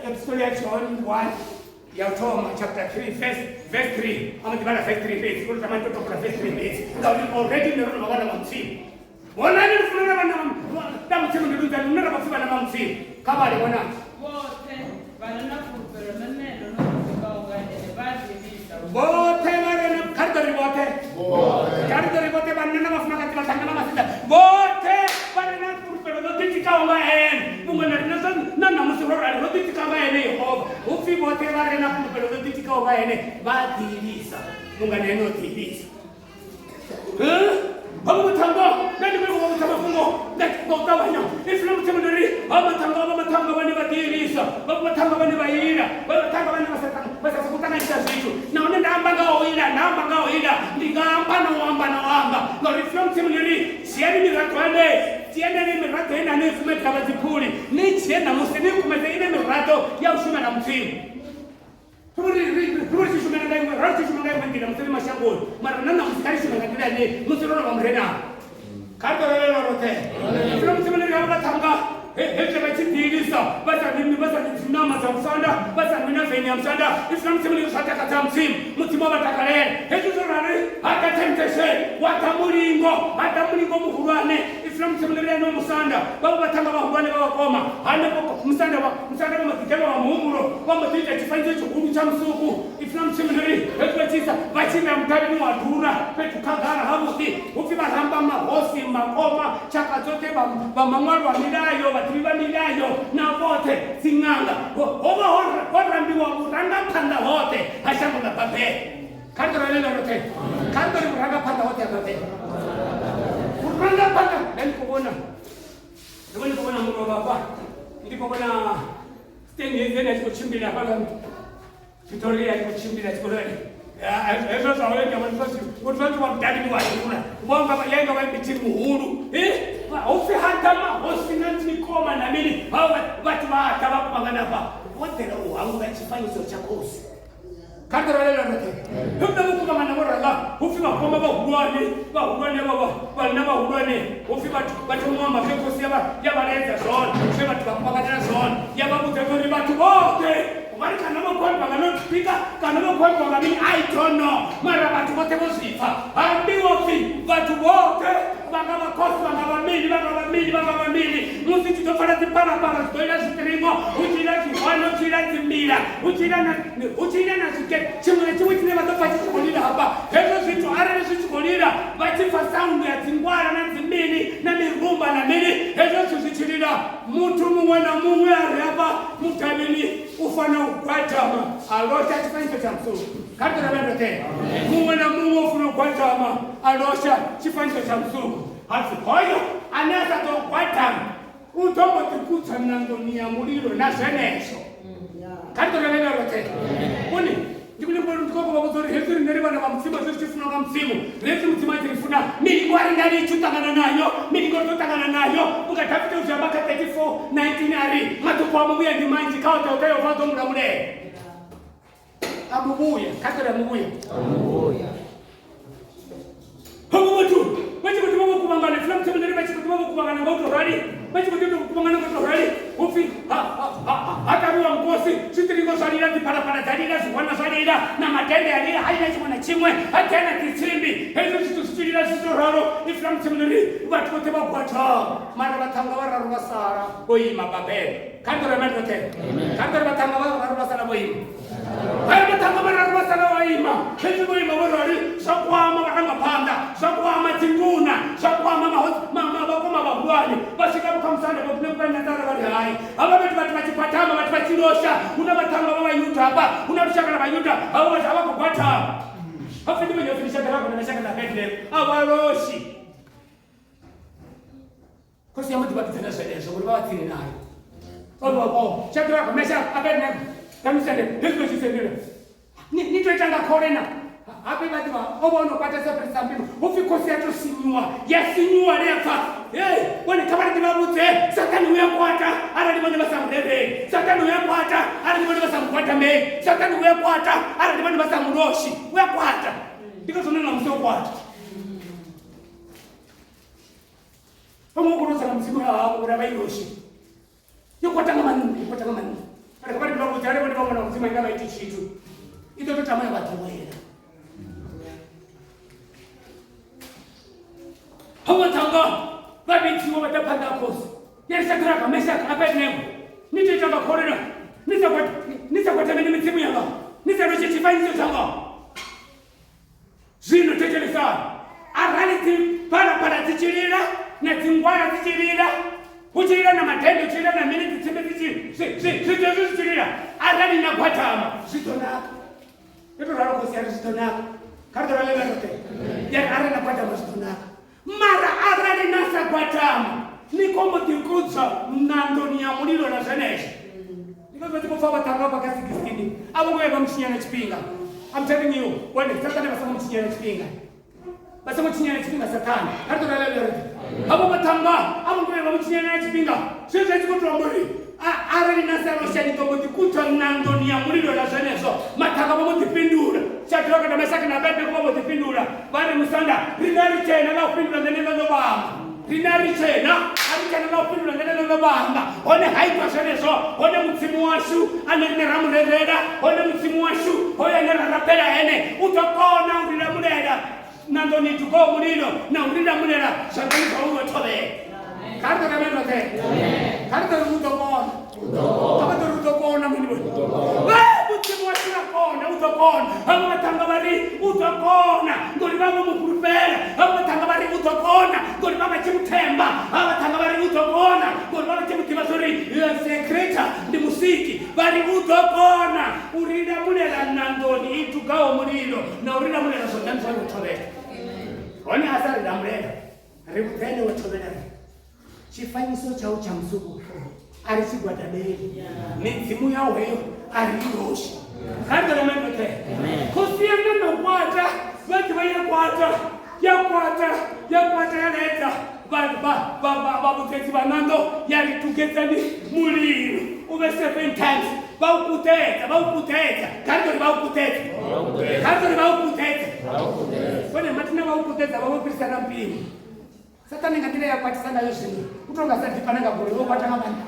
epistole ya John 1 ya u thoma chapter 3 verse 3 a mbo ḓi vhala verse 3 fhedzi uri tama to topola verse 3 fhedzi ngauri already nṋe ro no vha vhana vha Mudzimu. Vhonani lufuno lwa vhana vha Mudzimu ndi lunzani lune ra vha pfi vhana vha Mudzimu. Kha vhale ṅwananga. Vhoṱhe vha re na fulufhelo ḽeneḽo ḽo ḓitikaho nga ene vha a ḓilisa. Vhoṱhe vha re na kha ri ḓo ri vhoṱhe. Kha ri ḓo ri vhoṱhe vhanna na vhafumakadzi vhaṱhannga na vhasidzana vhoṱhe vha re na fulufhelo ḽo ḓitikaho nga ene vhunga na riṋe zwa na ṋamusi ro rali ro ḓitika nga ene Yehova. Hu pfi vhoṱhe vha re na fulufhelo ḽo ḓitikaho nga ene vha a ḓiilisa vhunga na ene o ḓiilisa. Vha maṱhanga nṋe ndi khou vhudza mafhungo nga u ṱavhanya ipfi ḽa Mudzimu ndi ri vha maṱhanga vha maṱhanga vhane vha ḓiilisa vha maṱhanga vhane vha ila vha maṱhanga vhane vha sa sokou ṱanganyisa zwithu nahone nda amba nga u ila nda amba nga u ila ndi nga amba na u amba na u amba ngauri ipfi ḽa Mudzimu ḽi ri dzhiani miraḓo hanei dzhieneni miraḓo ine ni kumedza vha dziphuli ni dzhie ṋamusi ni kumedze ine miraḓo ya u shumela Mudzimu. Ri ri tshi shumela nga iṅwe ra ri tshi shuma nga iṅwe nḓila musi ri mashangoni mara na ṋamusi kha ri shume nga nḓila ine musi ro no vha murenani kha ri ḓo lavhelela roṱhe zwino musi vhone ri havha vhaṱhannga hezwi vha tshi ḓiilisa vha sa nwi vha sa nwi dzinama dza musanda vha sa nwi na veini ya musanda izwi na mudzimu ndi zwa takadza mudzimu mudzimu a vha takalela hezwi zwo rali ha ḓa temptation wa ḓa mulingo ha ḓa mulingo muhulwane Ipfi ḽa Mudzimu ḽi ri eneo musanda vha vha vhaṱhannga vhahulwane vha vhakoma hanefho musanda wa musanda vha mbo ḓi dzhenwa nga muhumbulo vha mbo ḓi ita tshifanyiso tshihulu tsha musuku. Ipfi ḽa Mudzimu ḽi ri hezwi vha tshi isa vha tshi vhea mudavhini wa Dura fhethu khagala havhuḓi hu pfi vha ramba mahosi, makoma, tshaka dzoṱhe, vha vha maṅwalo a milayo, vhaḓivhi vha milayo na vhoṱhe dziṅanga. Ho vha ho rambiwa vhurangaphanḓa hoṱhe ha shango ḽa Babele. Kha ri ḓo rali roṱhe kha ri ḓo ri vhurangaphanḓa hoṱhe ha Babele vhurangaphanḓa nda ndi khou vhona ndi vho ndi khou vhona mulovha hafha ndi khou vhona stand hedzi ene a tshi khou tshimbila hafhaḽa Pretoria a tshi khou tshimbila a tshi khou hezwo zwa hone ndi vhona zwa zwa mudavhini wa hula vho nga ya nga vha meeting muhulu hu pfi ha ḓa mahosi na mikoma na mini vhathu vha ḓa vha kuvhangana hafha vho ḓela u hangula tshifanyiso tsha khosi kha ri ḓo roṱhe hu na vhukuma vhana vho ranga hu pfi vhakoma vhahulwane vhahulwane vha vhanna vhahulwane hu pfi vhathu vha thoma u amba zwe khosi ya vha laedza zwone zwe vhathu vha kuvhanganela zwone ya vha vhudza uri vhathu vhoṱhe vha ri kana vho khou ambiwa nga no speaker kana vho khou ambiwa nga mini I don't know mara vhathu vhoṱhe vho zwi pfa ha ambiwa pfi vhathu vhoṱhe vha nga vha khosi vha nga vha mini vha nga vha mini vha nga vha mini musi tshi ḓo pfala dziphalaphala zwi ḓo ila zwiṱiringo hu tshi ila zwihwano hu tshi ila dzimbila hu tshi ila na hu tshi ila na zwikepe tshiṅwe na tshiṅwe tshine vha ḓo pfa tshi tshi khou lila hafha hezwo zwithu arali zwi tshi khou lila vha tshi pfa sound ya dzingwala na dzimini na mirumba na mini hezwo zwithu zwi tshi lila muthu muṅwe na muṅwe a re hafha mudavhini u fanela u gwadama a losha tshifanyiso tsha musuku kha ri ḓo ravhela roṱhe muṅwe na muṅwe u funa u gwadama a losha tshifanyiso tsha musuku hapfi hoyo ane a sa ḓo gwadama u ḓo mbo ḓi kutsa ṋangoni ya mulilo na zwenezwo kha ri ḓo lavhelela roṱhe uni ndi khou vha vhudza uri hezwi riṋe ri vhana vha mudzimu hezwi ri tshi funwa nga mudzimu hezwi mudzimu a tshi ri funa milingo a ri nga litshi u ṱangana nayo milingo ri ḓo ṱangana nayo vhunga Dafita u zwi amba kha 34 19 a ri maṱuku a muvhuya ndi manzhi kha oṱhe oṱhe Yehova a ḓo mu lamulela a muvhuya kha ṱori a muvhuya. Homo muthu vha tshi khou ḓivha vho kuvhangana funa Mudzimu ndi ri vha tshi khou ḓivha vho kuvhangana nga u tou rali, vha tshi khou ḓi tou kuvhangana nga u tou rali, hu pfi ha ṱavhiwa mukosi, zwiṱiringo zwa lila, dziphalaphala dza lila, zwigwana zwa lila, na madende a lila, ha lila tshiṅwe na tshiṅwe, ha dzhena dzitsimbi, hezwo zwithu zwi tshi lila zwi tou ralo. Ipfi ḽa Mudzimu ḽi ri vhathu vhoṱhe vha gwatama, mara vhaṱhannga vhararu vha sala vho ima Babele. Kha ri ḓo rema roṱhe, kha ri ḓo ri vhaṱhannga vhararu vha sala vho ima. Hai vhaṱhannga vhararu vha sala vho ima, hezwi vho ima vho rali zwa kwama vharangaphanḓa, zwa kwama dzinduna, zwa kwama vhakoma vhahulwane. Vha swika vho khamusanda vho Nebukadnetsara vha ri hai, havha vhathu vhathu vha tshi gwatama, vhathu vha tshi losha, hu na vhaṱhannga vha Vhayuda hafha, hu na lushaka lwa Vhayuda, havha vhathu a vha khou gwatama. Ha pfi ndi vhone pfi ndi shaka ḽa na shaka ḽa Abednego, a vha loshi. Khosi ya mbo ḓi vha vhidza na zwenezwo uri vha vha tsini nayo. O Shadraka, Meshaka, Abednego, Damisele, hezwi vha tshi sendela. Ni ni to ita nga khole na. Habe vha ḓivha o vha o no kwatesa fhirisa mbilu. Hu pfi khosi ya to sinyuwa, ya sinyuwa le ya pfa. Hey, vhone kha vha ri ndi vha vhudze, Sathane u ya kwata arali vhone vha sa mu rereli. Sathane u ya kwata arali vhone vha sa mu gwadameli. Sathane u ya kwata arali vhone vha sa mu loshi. U ya kwata. Ndi ngazwo na ṋamusi o kwata. Vhaṅwe vha khou losela mudzimu ya havho uri a vha i loshi. Yo kwata nga maanḓa, yo kwata nga maanḓa. Mara kha vha ri vha vhudze arali vhone vha ṅwana wa mudzimu a nga vha iti tshithu. I ḓo tou tama ya vha ḓowela. Havho vhaṱhannga vha vhidziwa vha ḓa phanḓa ha khosi. Ya ri Shadraka, Meshaka, Abednego, ni tou ita nga khole na ni sa gwadameli midzimu yanga, ni sa loshe tshifanyiso tshanga. Zwino thetshelesani, arali dziphalaphala dzi tshi lila na dzingwala dzi tshi lila, hu tshi lila na madende, hu tshi lila na mini, dzitsimbi dzi tshi zwithu hezwi zwi tshi lila, arali na gwadama zwi ḓo naka. Yo tou ralo khosi ya ri zwi ḓo naka. Kha ri ḓo ralo na roṱhe. Ya ri arali na gwadama zwi ḓo naka. Mara arali na sa gwadama ni khou mbo ḓi kudzwa ṋanḓoni ya mulilo na zwenezwo. Ndi ngazwo vha tshi khou pfa vhaṱhannga vha kha 16 a vho ngo vhuya vha mu tshinyela tshifhinga. I'm telling you, vhone Saṱhane vha songo mu tshinyela tshifhinga. Vha songo tshinyela tshifhinga Saṱhane. Kha ri ḓo ralo ri havho vhaṱhannga a vho ngo vhuya vha mu tshinyela tshifhinga. Zwezwi a tshi khou tou amba uri arali na sa losha ni ḓo mbo ḓi kudzwa ṋanḓoni ya mulilo na zwenezwo. Maṱhanga vha mbo ḓi fhindula. Shadraka na Meshaki na Abednego vha mbo ḓi fhindula vha ri, Musanda, riṋe a ri tshena ḽa u fhindula ḽeneḽo ḽo vhamba. Riṋe a ri tshena, a ri tshena ḽa u fhindula ḽeneḽo ḽo vhamba. Hone ha itwa zwenezwo, hone Mudzimu washu ane riṋe ra mu rerela, hone Mudzimu washu hoyo ane ra rabela ene, u ḓo kona u ri lamulela ṋanḓoni i dugaho mulilo na u ri lamulela zwanḓani zwa uyo thovhele. Kha ri ḓo reme roṱhe. Kha ri ḓo ri u ḓo kona. Kha vha ḓo ri u ḓo kona mini vhone. Mudzimu washu a kona, u ḓo kona. Havho vhaṱhannga vha ri u ḓo kona ngori vha vho mu fhulufhela. Havho vhaṱhannga vha ri u ḓo kona ngori vha vha tshi mu themba. Havho vhaṱhannga vha ri u ḓo kona ngori vha vha tshi mu ḓivha zwa uri secretor ndi musiki. Vha ri u ḓo kona u ri lamulela ṋanḓoni i dugaho mulilo na u ri lamulela zwanḓani zwa yo thovhela. Hone a sa ri lamulela, ri vhudza ene wa thovhela ri tshifanyiso tshau tsha musuku a ri tshi gwadameli, midzimu yau heyo a ri i loshi. Kha ri ḓo rema roṱhe. Khosi ya nga no kwata, vha ḓivha ya kwata, ya kwata, ya kwata ya laedza vha vhudzedzi vha ṋanḓo ya ri dugedzani mulilo u vhe 7 times. Vha u puṱedza, vha u puṱedza. Kha ri ḓo ri vha u puṱedza, kha ri ḓo ri vha u puṱedza. Vhone mathina vha u puṱedza vha vho fhirisa na mpimo. Saṱhane nga nḓila ya kwatisa ngayo zwino u tou nga sa dipana nga goloi, o kwata nga maanḓa,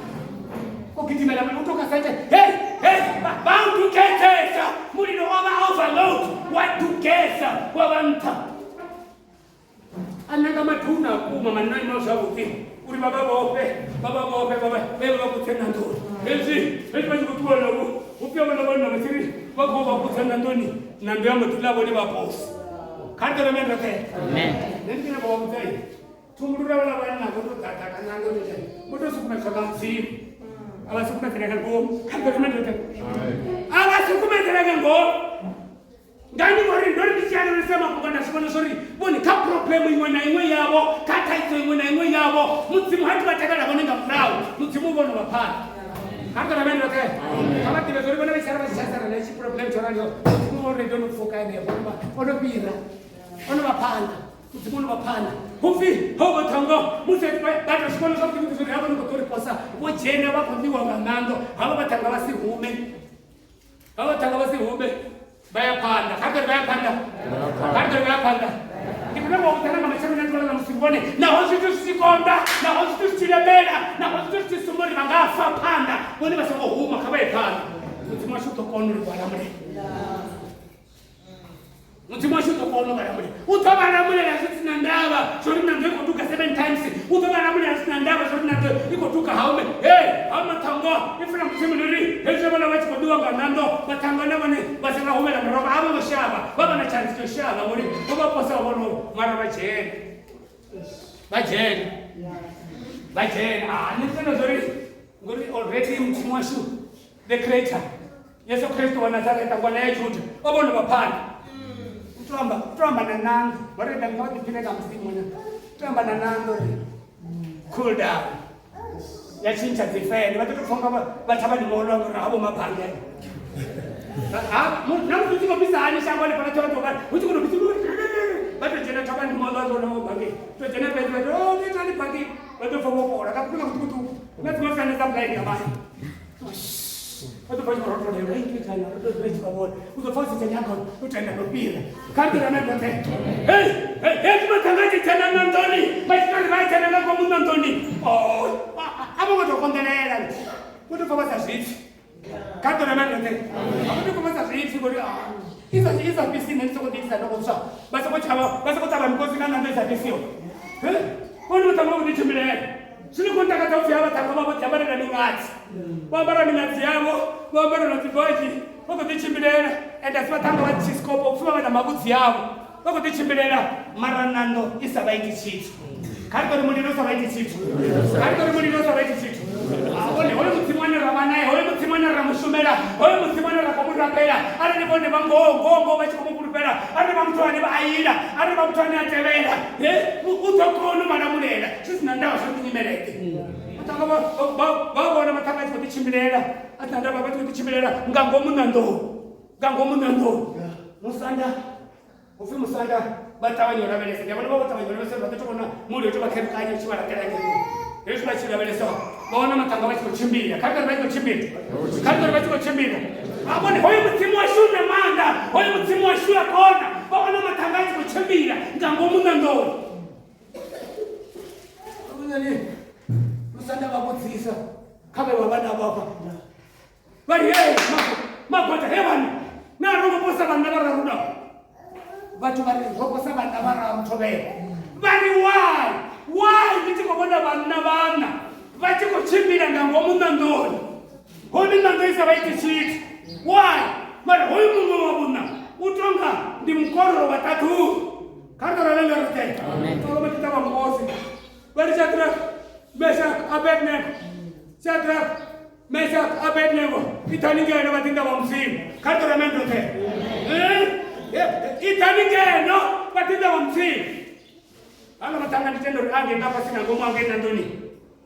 o gidimela u tou nga sa ite hey hey. Vha u dugedzesa mulilo wa vha overload, wa dugesa wa vha nṱha. A nanga mathuna a kuma manna ima zwavhuḓi uri vha vha vhofhe, vha vha vhofhe, vha vha vhe vha kutse ṋanḓoni. Hezwi hezwi vha tshi khou ṱuwa navho, hu pfi havhaḽa vhanna vha tshi ri vha khou vha kutsa ṋanḓoni, ṋanḓo ya mbo ḓi ḽa vhone vha posi. Kha ri ḓo reme roṱhe. Amen. Nṋe ndi nyaka u vha vhudza ini, thumbulula vhaḽa vhanna vho tou ḓaḓa kha ṋanḓo uri vho tou sukumedzwa nga Mudzimu, a vha sukumedzela nga ngomu. Kha ri ḓo reme roṱhe. A vha sukumedzela nga ngomu. Ngani? Ngori ndo ri ndi tshi analysa mafhungo nda zwi vhona zwori vhone kha problem iṅwe na iṅwe yavho, kha thaidzo iṅwe na iṅwe yavho, Mudzimu ha vha tevhela vhone nga murahu, Mudzimu u vhone vha phanḓa. Kha ri ḓo rame roṱhe. Kha vha ḓivhe zwori vhone vha tshi sala vha tshi tshaisana na itshi problem tsho raliho, Mudzimu already o no pfuka henefho, o no fhira, o no vha phanḓa. Mudzimu o no vha phanḓa. Hu pfi ho vha ṱhanga musi vha tou zwi vhona zwavhuḓi vhuḓi zwori havha no khou ḓo ri posa, vho dzhena vha khou ḽiwa nga ṋanḓo, havha vhaṱhannga vha si hume, havha vhaṱhannga vha si hume. Vha ya phanḓa, kha ri ḓo ri vha ya phanḓa, kha ri ḓo ri vha ya phanḓa. Ndi khou nyanga u vhudzana nga matsheloni a ḓuvha ḽa ṋamusi vhone, naho zwithu zwi tshi konḓa, naho zwithu zwi tshi lemela, naho zwithu zwi tshi sumba uri vha nga fa phanḓa, vhone vha songo huma, kha vha ye phanḓa. Mudzimu washu u ḓo kona u ri vha lamulela. Mudzimu washu u ḓo kona u vha lamulela. U ḓo vha lamulela zwi si na ndavha zwo ri ṋanḓo i khou duga seven times. U ḓo vha lamulela zwi si na ndavha zwo ri ṋanḓo i khou duga haume. Hey, ha maṱhangwa ipfi ḽa Mudzimu ḽi ri hezwi vhana vha tshi khou ḓiwa nga ṋanḓo vhaṱhangwa na vhone vha sa nga humela murahu a vho ngo shavha vha vha na tshantsi tsho shavha ngori vho vha posa vhono mara vha dzhena vha dzhena vha dzhena. Ah, ni tenda zwo ri ngori already Mudzimu washu the creator Yesu Kristo wa Nazareta ngwana ya Juda o vhona vha phanḓa u to amba u to amba na nando vha ri nga vha ḓiphine nga Mudzimu na u to amba na nando ri cool down ya tshintsha dzi fene vha ḓo tou pfha nga vha thavhani molwa ngori havho mabannga na musi hu tshi khou fhisa hani shango hanefhaḽa thavhani hu tshi khou tou fhisa vha tou dzhena thavhani molwa zwone vho bangeni to dzhena fhedzi vha tou oh itani bangeni vha ḓo pfha vho fhola ka kuṱuku kuṱukuṱuku na dziṅwe fene dza blind nga maanḓa vha ḓo pfha tshi khou rotholela u ḓo pfha u si tsha nyaga u tenda no fhira kha ri ḓirame roṱhe hezwi mathanga a tshi dzhena ṋanḓoni vha tshi tori vha a dzhena nga ngomu ṋanḓoni a vho ngo tou konḓelela vho tou pfha vha sa zwipfi kha ri ḓirame roṱhe a vho tou pfha vha sa zwipfi ngori i sa fhisi nṋe ndi soko ḓiitisa ndo khou tswa vha soko tshavha vha soko ṱavha mikosi nga ṋanḓo i sa fhisiho vhone vhaṱhanga vha khou ḓi tshimbilela Zwino khou ntakadza upfi havha ṱhanga vha vho ḓi ambara na miṅadzi vho ambara miṅadzi yavho vho ambara na dzibadzhi vha khou ḓi tshimbilela ende a si vhaṱhanga vha tshiskopo upfi vha vha na mavhudzi avho vha khou ḓi tshimbilela mara ṋanḓo i sa vha iti tshithu kha ri tori mulilo u sa vha iti tshithu kha ri tori mulilo u sa vha iti tshithu vhone hoyo mudzimu ane ra vha naye hoyo mudzimu ane ra mu shumela hoyo mudzimu ane ra khou mu rabela arali vhone vha ngoho ngoho ngoho vha tshi khou mu fhulufhela arali vha muthu ane vha a ila arali vha muthu ane a tevhela u ḓo kona u vha lamulela zwi si na ndavha zwa tinyimeleke vhaṱhanga vha vhona vhaṱhanga a tshi khou ḓi tshimbilela a si na ndavha vha tshi khou ḓi tshimbilela nga ngomu ṋanḓoni nga ngomu ṋanḓoni musanda upfi musanda vha ṱavhanya u lavhelesa ndi a vhona vha vho ṱavhanya u lavhelesa vha ḓo tou vhona mulilo u tou vha kherukanya u tshi vha laṱela ngei hezwi vha tshi lavhelesa vha wana maṱhanga vha tshi khou tshimbila kha ri tori vha tshi khou tshimbila kha ri tori vha tshi khou tshimbila a vhone hoyo mudzimu washu u na maanḓa hoyo mudzimu washu a kona vha wana maṱhanga a tshi khou tshimbila nga ngomu ṋanḓoni Musanda vha vhudzisa kha vhe vha vha navho afha vha ri hey magwata he vhana na ro ngo posa vhanna vhararu na vhathu vha ri ro posa vhanna vhararu thovhela vha ri why why ndi tshi khou vhona vhanna vhana vha tshi khou tshimbila nga ngomu ṋanḓoni hone ṋanḓo i sa vha iti tshithu why mara hoyu muṅwe wa vhuṋa u tonga ndi mukololo wa ṱaḓulu kha ri ḓo ralo nga roṱhe tolo vha tshi ṱavha mukosi vha ri Shadrach Meshach Abednego Shadrach Meshach Abednego ithani ngeno vhaḓinḓa vha Mudzimu kha ri ḓo rame roṱhe ithani ngeno vhaḓinḓa vha Mudzimu hano maṱanga ndi tenda uri a ngei nga fhasi nga ngomu angei nandoni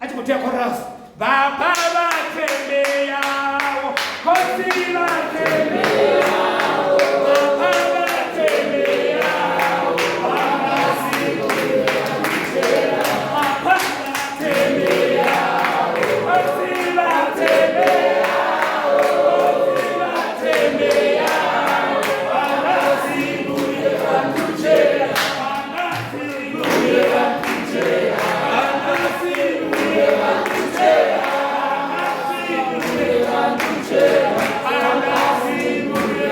a tshi khou tea chorus baba vha thembe yawo khosi vha thembe yawo baba vha thembe yawo baba vha thembe yawo khosi vha thembe yawo khosi vha thembe yawo vhangasibuye vhandutshela vhangasibuye vhandutshela vhangasibuye vhandutshela vhangasibuye vhandutshela vhangasibuye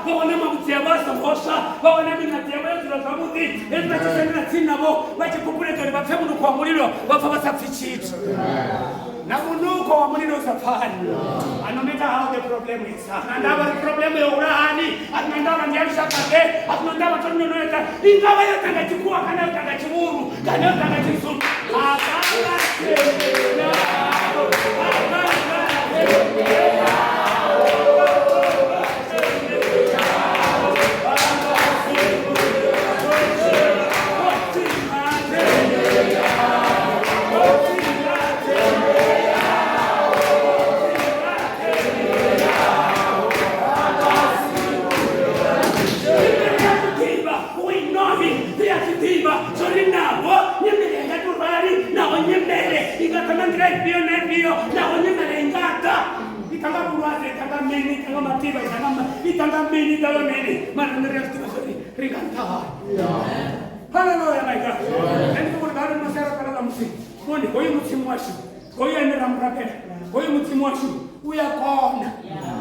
Vha wana mavhudzi avho a songo swa, vha wana miṅadzi yavho yo dzula zwavhuḓi. Hezwi vha tshi sendela tsini navho vha tshi phuphuledza uri vha pfe munukho wa mulilo, vha pfa vha sa pfi tshithu. Na munukho wa mulilo u sa pfani. A no matter how the problem is, a zwi na ndavha uri problem yo hula hani, a zwi na ndavha ndi ya lushaka-ḓe, a zwi na ndavha zwo no no ita, i nga vha yo ḓa nga tshikhuwa kana yo ḓa nga tshivhuru kana yo ḓa nga tshizulu. Hallelujah, my God. And the word God must have a Vhone hoyu mudzimu washu, hoyu ane ra mu rabela, hoyu mudzimu washu u ya kona,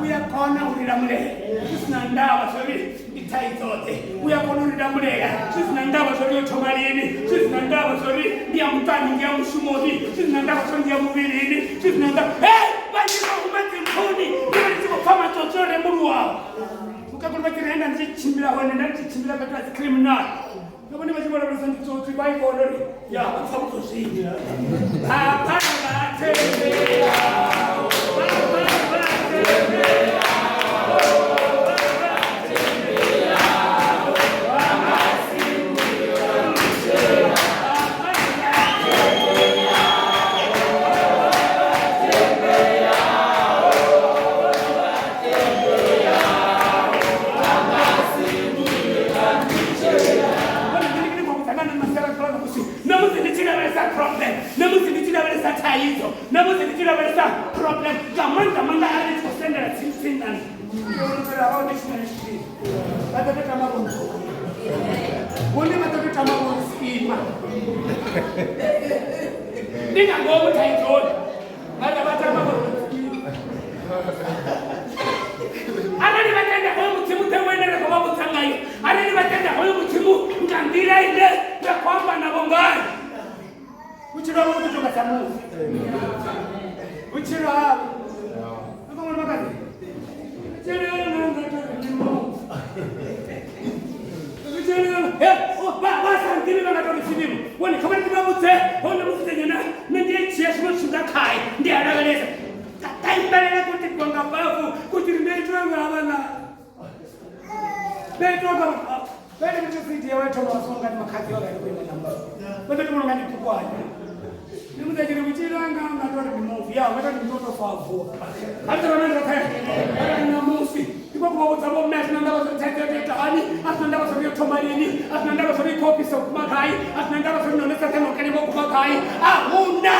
u ya kona u ri lamulela zwi si na ndavha zwori ndi thaidzo-ḓe, u ya kona u ri lamulela zwi si na ndavha zwori yo thoma lini, zwi si na ndavha zwori ndi ya muṱani, ndi ya mushumoni, zwi si na ndavha zwori ndi ya muvhilini, zwi si na ndavha. Hey, vhanzhi vha huma dzimphuni ndi vha ndi tshi khou pfa matsotsi o rembuluwaho. Mukegulu vha tshi ri nda ndi tshi tshimbila hone, nda ndi tshi tshimbila fhethu ha dzi criminal. Na vhone vha tshi vho lavhelesa ndi tsotsi vha i vhona uri ya vha pfa vho khou zwi Baba vha tendela, Baba vha tendela, Namusi ndi tshi lavhelesa problem, namusi ndi tshi lavhelesa thaidzo, namusi ndi tshi lavhelesa problem nga maanḓa maanḓa arali ndi tshi khou sendela tsini tsini na nṋe. Ndi tshina tshithihi vha ḓo tou tama vho vhone vha ḓo tou tama vho sima ndi nga ngomu thaidzoni mara vha tama vho arali vha tenda hoyo mudzimu the wene ri khou vha vhudza ngayo, arali vha tenda hoyo mudzimu nga nḓila ine ra khou amba navho ngayo, vhutshilo havho vhu ḓo tonga sa muvi vhutshilo havho vha sa nḓivhi vha nga tou ri tshivhimo vhone kha vha ndi vha vhudze hone musidzanyana nṋe ndi dzhia zwiṅwe zwithu nga khae ndi a lavhelesa taimbelela kuti gonga bavu kuti ri ndoitwa nga havhaḽa ndoitwa nga vhane vha tshi ya wa thoma wa songa ndi makhadzi wa vha ri na vha ḓo tovhona nga ndi pukwana ndi mudza tshiri vhutshilo anga nga tori ndi muvi ya nga tori ndi to fa vuwa ha ḓo rana roṱhe arali na musi ndi khou vha vhudza vho mme a sina ndavha zwo thaidzo yo ita hani, a sina ndavha zwo yo thoma lini, a sina ndavha zwo i khou fhisa u guma gai, a sina ndavha zwo none sathane o kene vho guma gai, a huna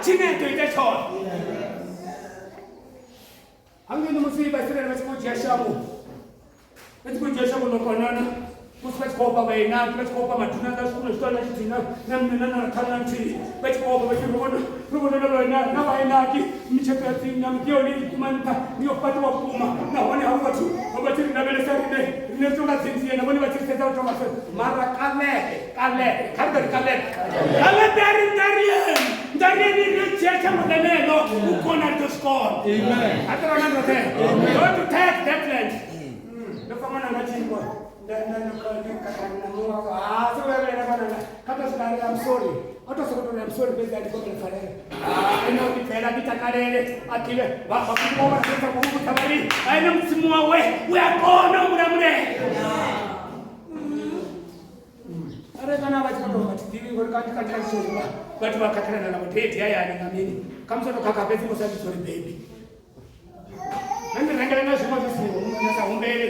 tshine a ḓo ita tshone. Hangeni musi Vhaisiraele vha tshi khou dzhia shango, vha tshi khou dzhia shango ḽo konana, musi vha tshi khou ofha vhainaki, vha tshi khou ofha maduna nga zwiṅwe zwithu na tshithihi na nṋe na na ṱhanu na nthihi, vha tshi khou ofha vha tshi ri vhona ri vhona na vhaina na vhainaki mitsheṱo ya tsini na miḓi yone i guma nṱha ndi yo fhaṱiwa vhukuma, nahone havho vhathu vha tshi ri lavhelesa riṋe riṋe ri tonga dzinzie na vhone vha tshi ri sedza u tonga mara Kalebe Kalebe kha ri ḓo ri Kalebe Kalebe a ri nḓarieni nḓarieni ri dzhia shango ḽeneḽo u kona ri ḓo zwi kona. A ḓo rana roṱhe go to take that land. Ndo pfa ṅwana nga tshinkwa I'm sorry. A to sokoto I'm sorry fhedzi a ndi khou pfarela. Ene o ḓibvela a ḓitakalele a ḓivhe vha vha vha vha vha vhudza vha ri a ene mudzimu wawe u a kona u mulamulela. Arali kana vha tshi khou tou vha thi ḓivhi ngori kanzhi kanzhi kanzhi tshizwa vhathu vha khakhelana na vho hayani nga mini khamusi o tou khakha fhedzi musi a tshi uri baby. Nṋe ndi rengela na zwiṅwe zwi si nda sa humbele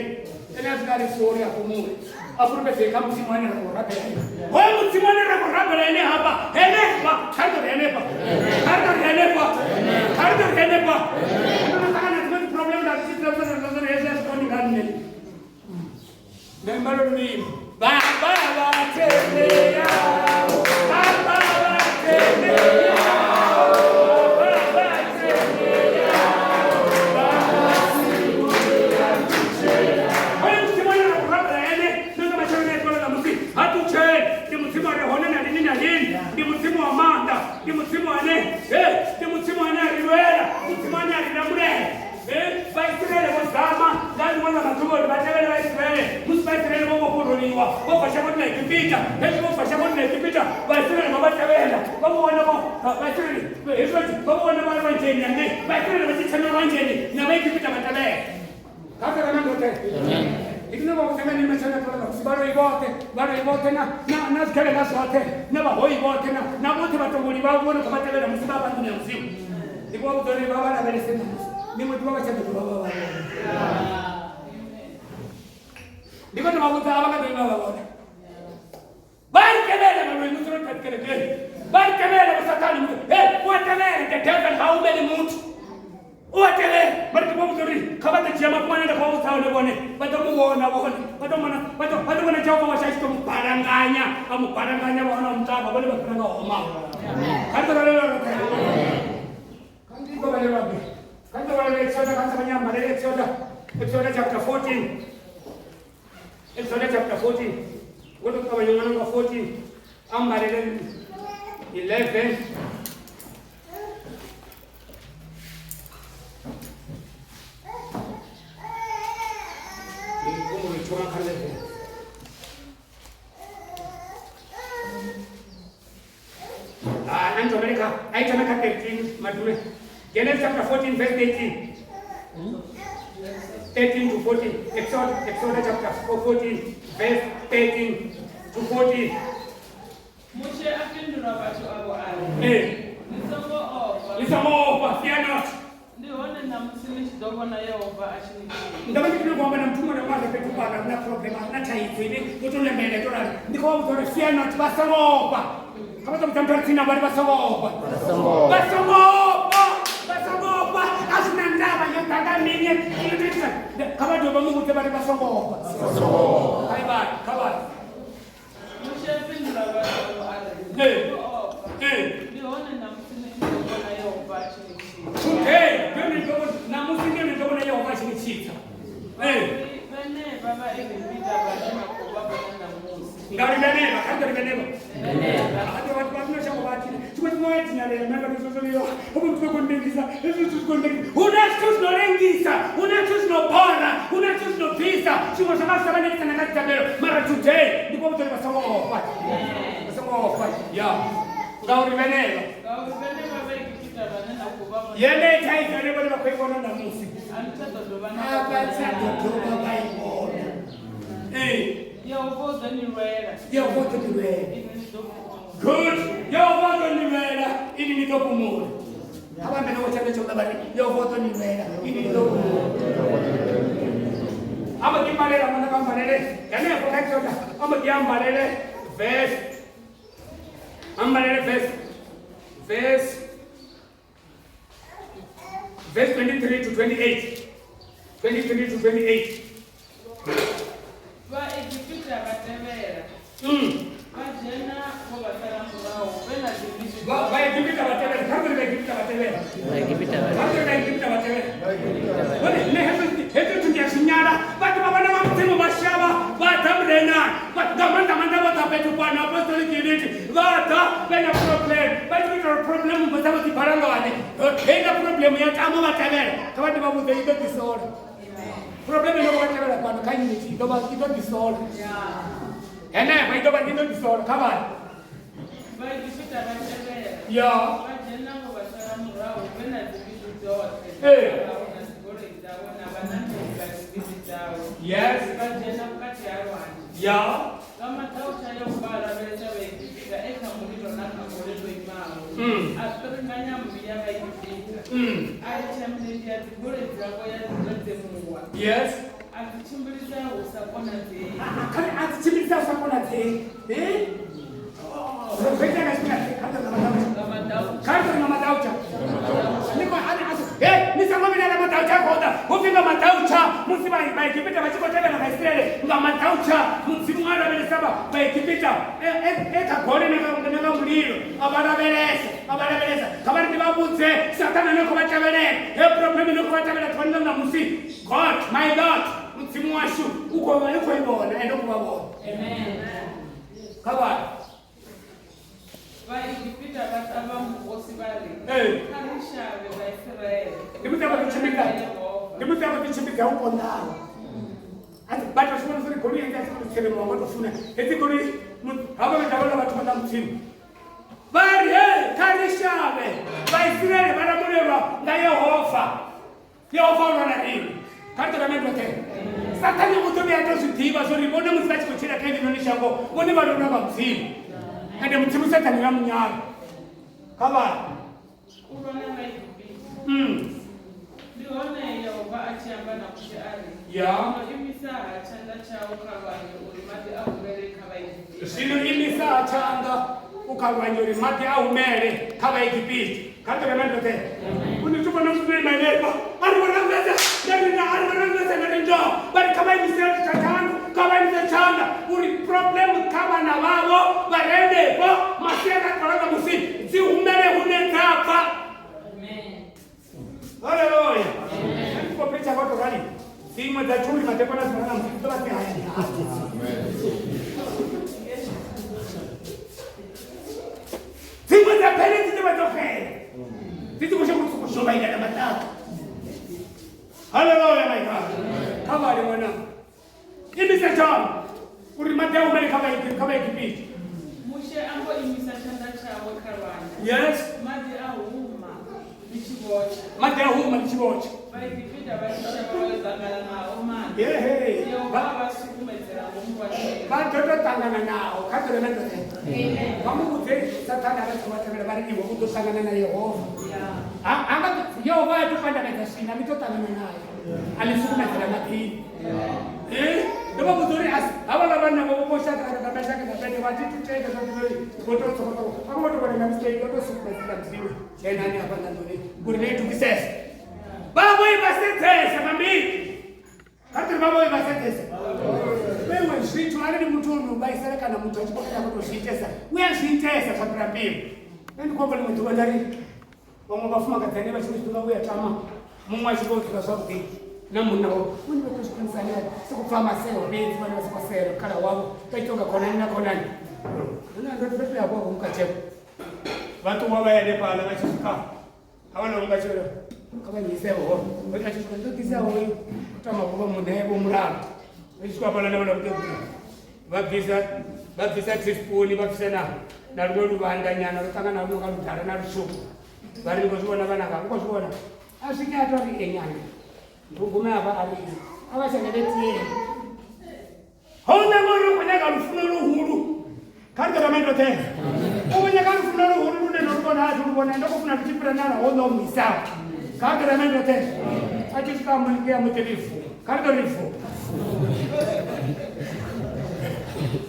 ene a swika a ri sorry a fhumule a fulufhedzee kha mudzimu ane ra khou rabela ene. Hoyo mudzimu ane ra khou rabela ene hafha henefha kha ri ḓo ri henefha kha ri ḓo ri henefha kha ri ḓo ri henefha. Ndo no ṱangana na dziṅwe dzi problem nda tshi ḓivha zwa hezwi a zwi koni nga nṋe. Nda imba lwo luimbo baba vha tendela baba vha tendela baba vha tendela baba Ndi Mudzimu ane ndi Mudzimu ane a ri lwela, Mudzimu ane a ri lamulela. Vhaisiraele vho zama nga ḽiṅwe ḽa maḓuvha uri vha tevhele Vhaisiraele musi Vhaisiraele vho vhofhololiwa vho bva shangoni ḽa Egipita. Hezwi vho bva shangoni ḽa Egipita, Vhaisiraele vha vha tevhela, vha vho wana Vhaisiraele hezwi vha vho wana vha lwanzheni na ngei Vhaisiraele vha tshi tshena lwanzheni na Vhaegipita vha tevhela. Kha ri na ndoṱhe. Ndi kine vha vhudza nga nṋe matshelo na ṱola vhaloi vhoṱhe, vhaloi vhoṱhe na na na zwigevhenga zwoṱhe na vhahoi vhoṱhe na na vhoṱhe vhatongoli vhavho vho no khou vha tevhela musi vha vha nḓuni ya Mudzimu. Ndi khou vha vhudza uri vha vha lavhelese ṋamusi, ḽiṅwe ḓuvha vha tsha ḓo dovha vha vha vhona. Ndi khou tou vha vhudza a vha nga ḓo vha vha vhona. Vha ri tevhela vhaloi musi ro ḓa kerekeni, vha ri tevhela vho Sathane musi he u a tevhela the devil ha humeli muthu. U a tevhela mara ndi khou vhudza uri kha vha ḓo dzhia mafhungo ane nda khou vha vhudza one vhone vha ḓo mu vhona vhone vha ḓo vhona vha ḓo vha ḓo vhona Jehova washu a tshi ḓo mu balanganya a mu balanganya vha wana muṱavha vhone vha fhira nga homaho. Kha ri ḓo vhalela roṱhe. Kha ndi ḓo vhalelwa ḓi. Kha ndi ḓo vhalela Exoda kha ṱavhanya ambalele Exoda Exoda chapter 14. Exoda chapter 14. Ngo ḓo ṱavhanya ṅwana nga 14 ambalele 11. Thoma kha 11. Ah, anthomele kha a i thome kha 13 madume. Genesis chapter 14 verse 13. 13 to 14. Exodus chapter 14 verse 13 to 14. Mushe a fhindula vhathu avho a ri, Ni songo ofha. Ni songo ofha, fear not. Ndi hone ṋamusi ni tshi ḓo vhona Yehova a tshi ni tshidza. Ndo vha ndi khou amba na muthu muṅwe na muṅwe a re fhethu fhano, a re na problem, a re na thaidzo ine u tou lemela to rali. Ndi khou vha vhudza uri fear not, vha songo ofha. Kha vha ḓo vhudza muthu a re tsini navho vha ri vha songo ofha. Vha songo ofha, vha songo ofha. A zwi na ndavha yo ḓa nga mini. Kha vha dovhe vha mu vhudze vha ri vha songo ofha. Kha vha kha vha. Mushe a fhindula vhathu avho a ri, Ni songo ofha. Ndi hone ṋamusi ni tshi ḓo vhona Yehova a tshi ni tshidza. Today, ndi hone ni ḓo vhona, ṋamusi ndi hone ni ḓo vhona Yehova a tshi ni tshidza. Ngauri vhenevha Vhaegipita vhane na khou vha vhona ṋamusi. Ngauri vhenevha, kha ri ḓo ri vhenevha. Vhathu vha ḽino shango vha a thina. Tshiṅwe tshifhinga vha a dinalea, nṋe nda tou zwo yo, hovhu muthu vha khou nndengisa, hezwi zwithu zwi khou nndengisa. Hu na zwithu zwi no lengisa, hu na zwithu zwi no bora, hu na zwithu zwi no bvisa. Zwiṅwe zwa nga zwi sa vha netisa na nga dzithabelo, mara today ndi khou vhudza uri vha songo ofha. Vha songo ofha. Ya. Ngauri vhenevha. Ngauri vhenevha Vhaegipita vhane na khou vha vhona. Yeneyi thaidzo ine vhone vha khou i vhona ṋamusi. A ni tsha ḓo dovha na A vha tsha ḓo dovha vha i vhona. Ee. Yehova u ḓo ni lwela. Yehova u ḓo ni lwela. Inwi ni ḓo fhumula. Good. Yehova u ḓo ni lwela, inwi ni ḓo fhumula. Kha vha ambe na tshanḓa tsha u ḽa vha ri Yehova u ḓo ni lwela, inwi ni ḓo fhumula. A mbo ḓi mbalela ṅwana vha mbalele henefho kha Exoda, a mbo ḓi ambalele verse, ambalele verse, verse verse 23 to 28. 23 to 28. Vhaegipita vha tevhela, vha dzhena vho vha sala murahu vhe na dzimbizi Vha- Vhaegipita vha tevhela, kha ri Vhaegipita vha tevhela. Vhaegipita vha Kha ri Vhaegipita vha tevhela. Vhone nṋe hezwi hezwi zwithu ndi a zwi nyala. Vhathu vha vhana vha Mudzimu vha shavha vha ḓa murenani. Nga maanḓa maanḓa vho ḓa fhethu fhano Apostolic Unity vha ḓa vhe na problem vha tshi khou itela uri problem dzavho dzi balangane. Heiḽa problem ya tama vha tevhela kha vha ḓi vha vhudze i ḓo ḓisola. Problem ino vha tevhela fhano kha unity i ḓo vha i ḓo ḓisola. Henefha i ḓo vha i ḓo ḓisola kha vhana. Vhaegipita vha tevhela, Ya. vha dzhena vho vha sala murahu vhe na dzimbizi dzoṱhe Ee. dzavho na dzigoloi dzavho na vhanameli vha dzimbizi dzavho. Yes. Vha dzhena vhukati ha lwanzhe. Ya. Nga maḓautsha Yehova a lavhelesa Vhaegipita e kha mulilo na kha gole ḽo imaho, a piringanya mmbi ya Vhaegipita. A litsha milindi ya dzigoloi dzavho ya redzemuwa, Yes. a dzi tshimbilisa hu sa konadzei. Kha ri a dzi tshimbilisa hu sa konadzei. Eh? Zwo itea nga tshifhinga kha ri nga maḓautsha. Nga maḓautsha. Kha ri nga maḓautsha. Ni khou a he ni songo vhilaela maḓautsha a khou ḓa. Hu pfi nga maḓautsha musi vha Vhaegipita vha tshi khou tevhela Vhaisiraele nga maḓautsha Mudzimu a lavhelesa vha Vhaegipita e kha gole na nga mulilo a vha lavhelesa a vha lavhelesa kha vha ri ndi vha vhudze Sathane ane khou vha tevhelela he problem ine khou vha tevhela ḓuvha ḽa ṋamusi God my God Mudzimu washu u khou i vhona ende u khou vha vhona. Kha vha Vhaegipita vha ṱavha a khou ḓi tshimbidza ndi musi a khou ḓi tshimbidza u konḓaho vha tou zwi vhona uri goloi hedzi a tshi khou tsiremuwa ngo tou funa hedzi goloi havha vha vhala vhathu vha ḽa mudzimu vha ri he kha ri shavhe Vhaisiraele vha lamulelwa nga Yehova Yehova u lwa na riṋe kha ri ṱoḓa mendothe Sathane u ḓo vhuya a tou zwi ḓivha zwo ri vhone musi vha tshi khou tshila kha heḽinoni shango vhone vha lwa vha mudzimu ende mudzimu Sathane ya munyala kha vha U lwa na Vhaegipita. Ndi hone Yehova a tshi amba na Mushe a ri, Ya. Zwino imisa-ha tshanḓa tshau kha lwanzhe uri maḓi a humele kha Vhaegipita. Zwino imisa-ha tshanḓa u kha lwanzhe uri maḓi a humele kha Vhaegipita. Kha ri ṱoḓa mani roṱhe. U ni tshi vhona musi no ima henefha, a ri vhorangedza nda ri nda, a ri vhorangedza nda ri ndo. Vha ri kha vha imise tshanḓa, kha vha imise tshanḓa uri problem kha vhana vhavho vha re henefho masiari a ṱola nga musi dzi humele hune dza bva. Haleluya. Ndi khou preacha vho tou rali. Dziṅwe dza tshuri madekwana dzi na musi dzi ḓo vha dzi hayani. Dziṅwe dza phele dzi ḓo vha dzo xela. Dzi tshi khou shango sokou shoma ila na maṱaka. Haleluya my God. Kha vhale ṅwana. Imisa tshanḓa uri maḓi a humele kha Vhaegipita. Mushe a mbo imisa tshanḓa tshawe kha lwanzhe. Yes. Maḓi a huma ḽi tshi vhotsha. Maḓi a huma ḽi tshi vhotsha. Vhaegipita vha tshi shavha vha yo ṱangana nao maḓi. Yehe. Yehova a vha sukumedzela ngomu lwanzheni. Vha ḓo tou ṱangana nao kha ḓo na ndoṱhe. Vha mu vhudze Sathane a vha songo tevhela vha ri iwe u ḓo ṱangana na Yehova. A nga Yehova a tou pandamedza swina ḽi ḓo ṱangana naye. A ḽi sukumedzela maḓini. Ndo vha vhudza uri havhaḽa vhanna vho vho shaka nga mashaka na bende vha thi tuteka zwa uri vho tou tsokotoko. A vho ngo tou vhona nga mistake vho tou sukumedzela mudzimu dzhenani hafha na nḓuni uri ni tukisese. Vha vho i vha sedzesa nga mbili. Kha ri vha vho i vha sedzesa. Vhewe zwithu arali muthu ono vhaisala kana muthu a tshi khou nyaka u tou zwi itesa u a zwi itesa zwa fhira mbilu. Nṋe ndi khou amba ḽiṅwe ḓuvha nda ri vhaṅwe vhafumakadzi ane vha tshi ḓuvha u ya tama muṅwe a tshi vho dzula zwavhuḓi na munna wawe vhone vha khou zwi konisa ane sokou pfa maseo fhedzi vhone vha sokou sea mukhala wavho vha ita unga khonani na khonani. Nṋe ndo ndo tou ya vho mukatshevho vha ṱuwa vha ya hanefhaḽa vha tshi swika havhaḽa vhukatshelo kha vha nyiseho hone vha tshi swika ndo ḓisa hoyu u tama vho vha muṋe vho mulalo vha tshi swika hafhaḽa na vhaḽa vhuṱeḓula vha bvisa teaspoon vha bvisa na luṅwe luvhanda nyana lwo ṱangana luno nga ludala na lutswuku vha ri ni khou zwi vhona vhananga u khou zwi vhona a swike a to ri enyana ndi gume hafha a ri a vha tshengele tie houḽa ngori u khou nyaga lufuno luhulu kha ri ḓo rame ndoṱhe u khou nyaga lufuno luhulu lune ndo lu vhona a thi lu vhona ndo khou funa lu tshi fhira na lwa houḽa o mu isaho kha ri ḓo rame ndoṱhe a tshi swika a mu ḓi ri fu kha ri ḓo ri fu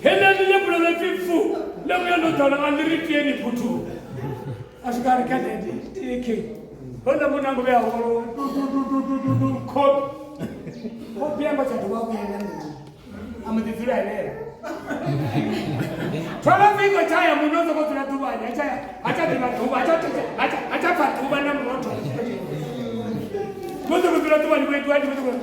heḽa ḽi ḽe pfi fu ḽe vhuya ḽo ḓala a ḽi ri tieni phuthu a swika a ri kha dede tie houḽa munna ngo vhuya holo du du du du du du du khopi khopi yanga tsha dovha vhuyela nḓuni a mu ḓi dzula henefho thola vingo tshaya munhu o sokou dzula ḓuvhani ha tsha ḓivha ḓuvha ha tsha pfa ḓuvha na murotho vho sokou dzula ḓuvhani vho itiwa ndi vho sokou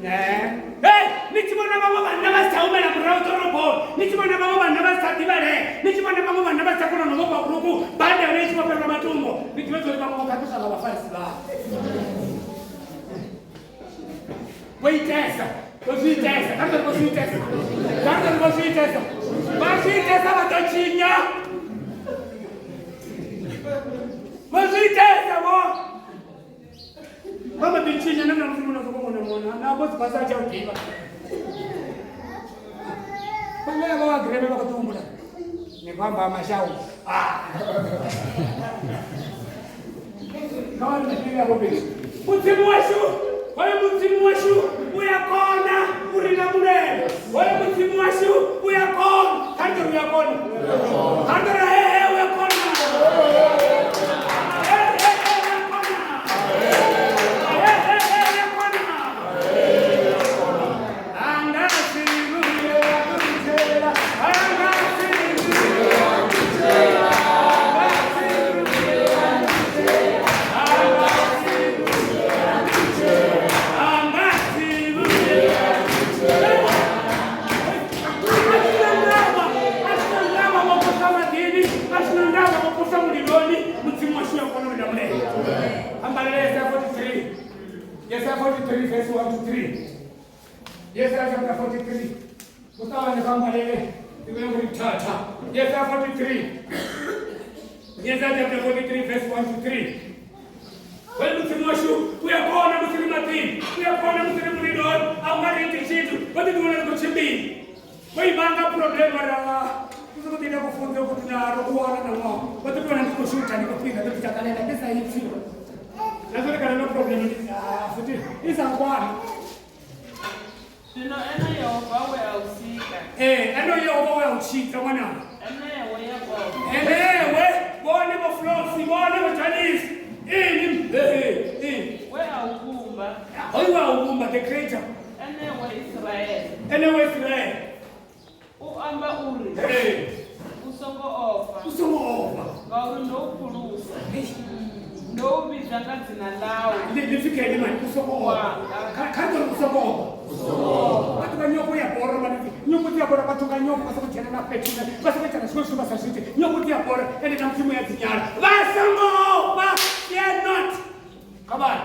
Hey, ni tshi vhona vhaṅwe vhanna vha si tsha humela murahu ḓoroboni ni tshi vhona vhaṅwe vhanna vha si tsha ḓivhalea ni tshi vhona vhaṅwe vhanna vha si tsha kona no vhofha vhuruku bada yone i tshi vho fhelelwa matungo ni ḓivhe uri vhaṅwe vho khakhiswa nga vhafarisi vhavho vho itesa vho zwi itesa kha ri vho zwi itesa kha ri vho zwi itesa vha zwi itesa vha ḓo tshinya vho zwi itesa vho vha mbo ḓi tshinya na musi muno soko mona mona na vho dzi sa tsha u ḓivha vha vha vha grebe vha khou ḓi humbula ni khou amba mashau kha vha ri ya vhuvhili mudzimu washu hoyo mudzimu washu u ya kona u ri lamulela hoyo mudzimu washu u ya kona kha ri ri u ya kona kha ri ri hehe u ya kona Mudzimu washu ya kona u lamulela. Ambalele Isaya 43. Yesaya 43 verse 1 to 3. Yesaya chapter 43. Kuṱavhanya kha mbalele ndi khou nyanga u thatha. Yesaya 43. Yesaya chapter 43 verse 1 to 3. Vha ri Mudzimu washu u ya kona musi ri maḓini, u ya kona musi ri muliloni, a u nga ri iti tshithu, vha ḓi ḓiwana ri khou tshimbila. Vho i vhanga problem mara u sokou ḓi ita kufunze kuti naro u wana na ṅwaha. Vha ḓi wana ndi khou shutha ndi khou fhira ndo ḓi takalela ndi sa ipfi. Na zwone kana no problem ndi futhi i sa nkwami. Zwino ene Yehova we a u sika. Ee, ene Yehova we a u tshidza ṅwananga. Enewe Yakobo. Enewe vhone vho Flosi, vhone vho Janisi. Ini ini. We a u vhumba. Hoyu we a u vhumba, the creator. Enewe Israele. Enewe Israele. U amba uri. Ee. U songo ofha. U songo ofha. Ngauri ndo u phulusa. Ndo u vhidza nga dzina ḽau. Ḽi pfi kene mani u songo ofha. Kha ri uri u songo ofha. Vhathu vha nyofho ya bora vha nyofho dzi a bora vhathu nga nyofho vha songo dzhena na fhethu vha songo dzhena zwiṅwe zwithu vha sa zwi ite nyofho dzi a bora ende na Mudzimu ya dzi nyala. Vha songo ofha. Fear not. Kha vhane.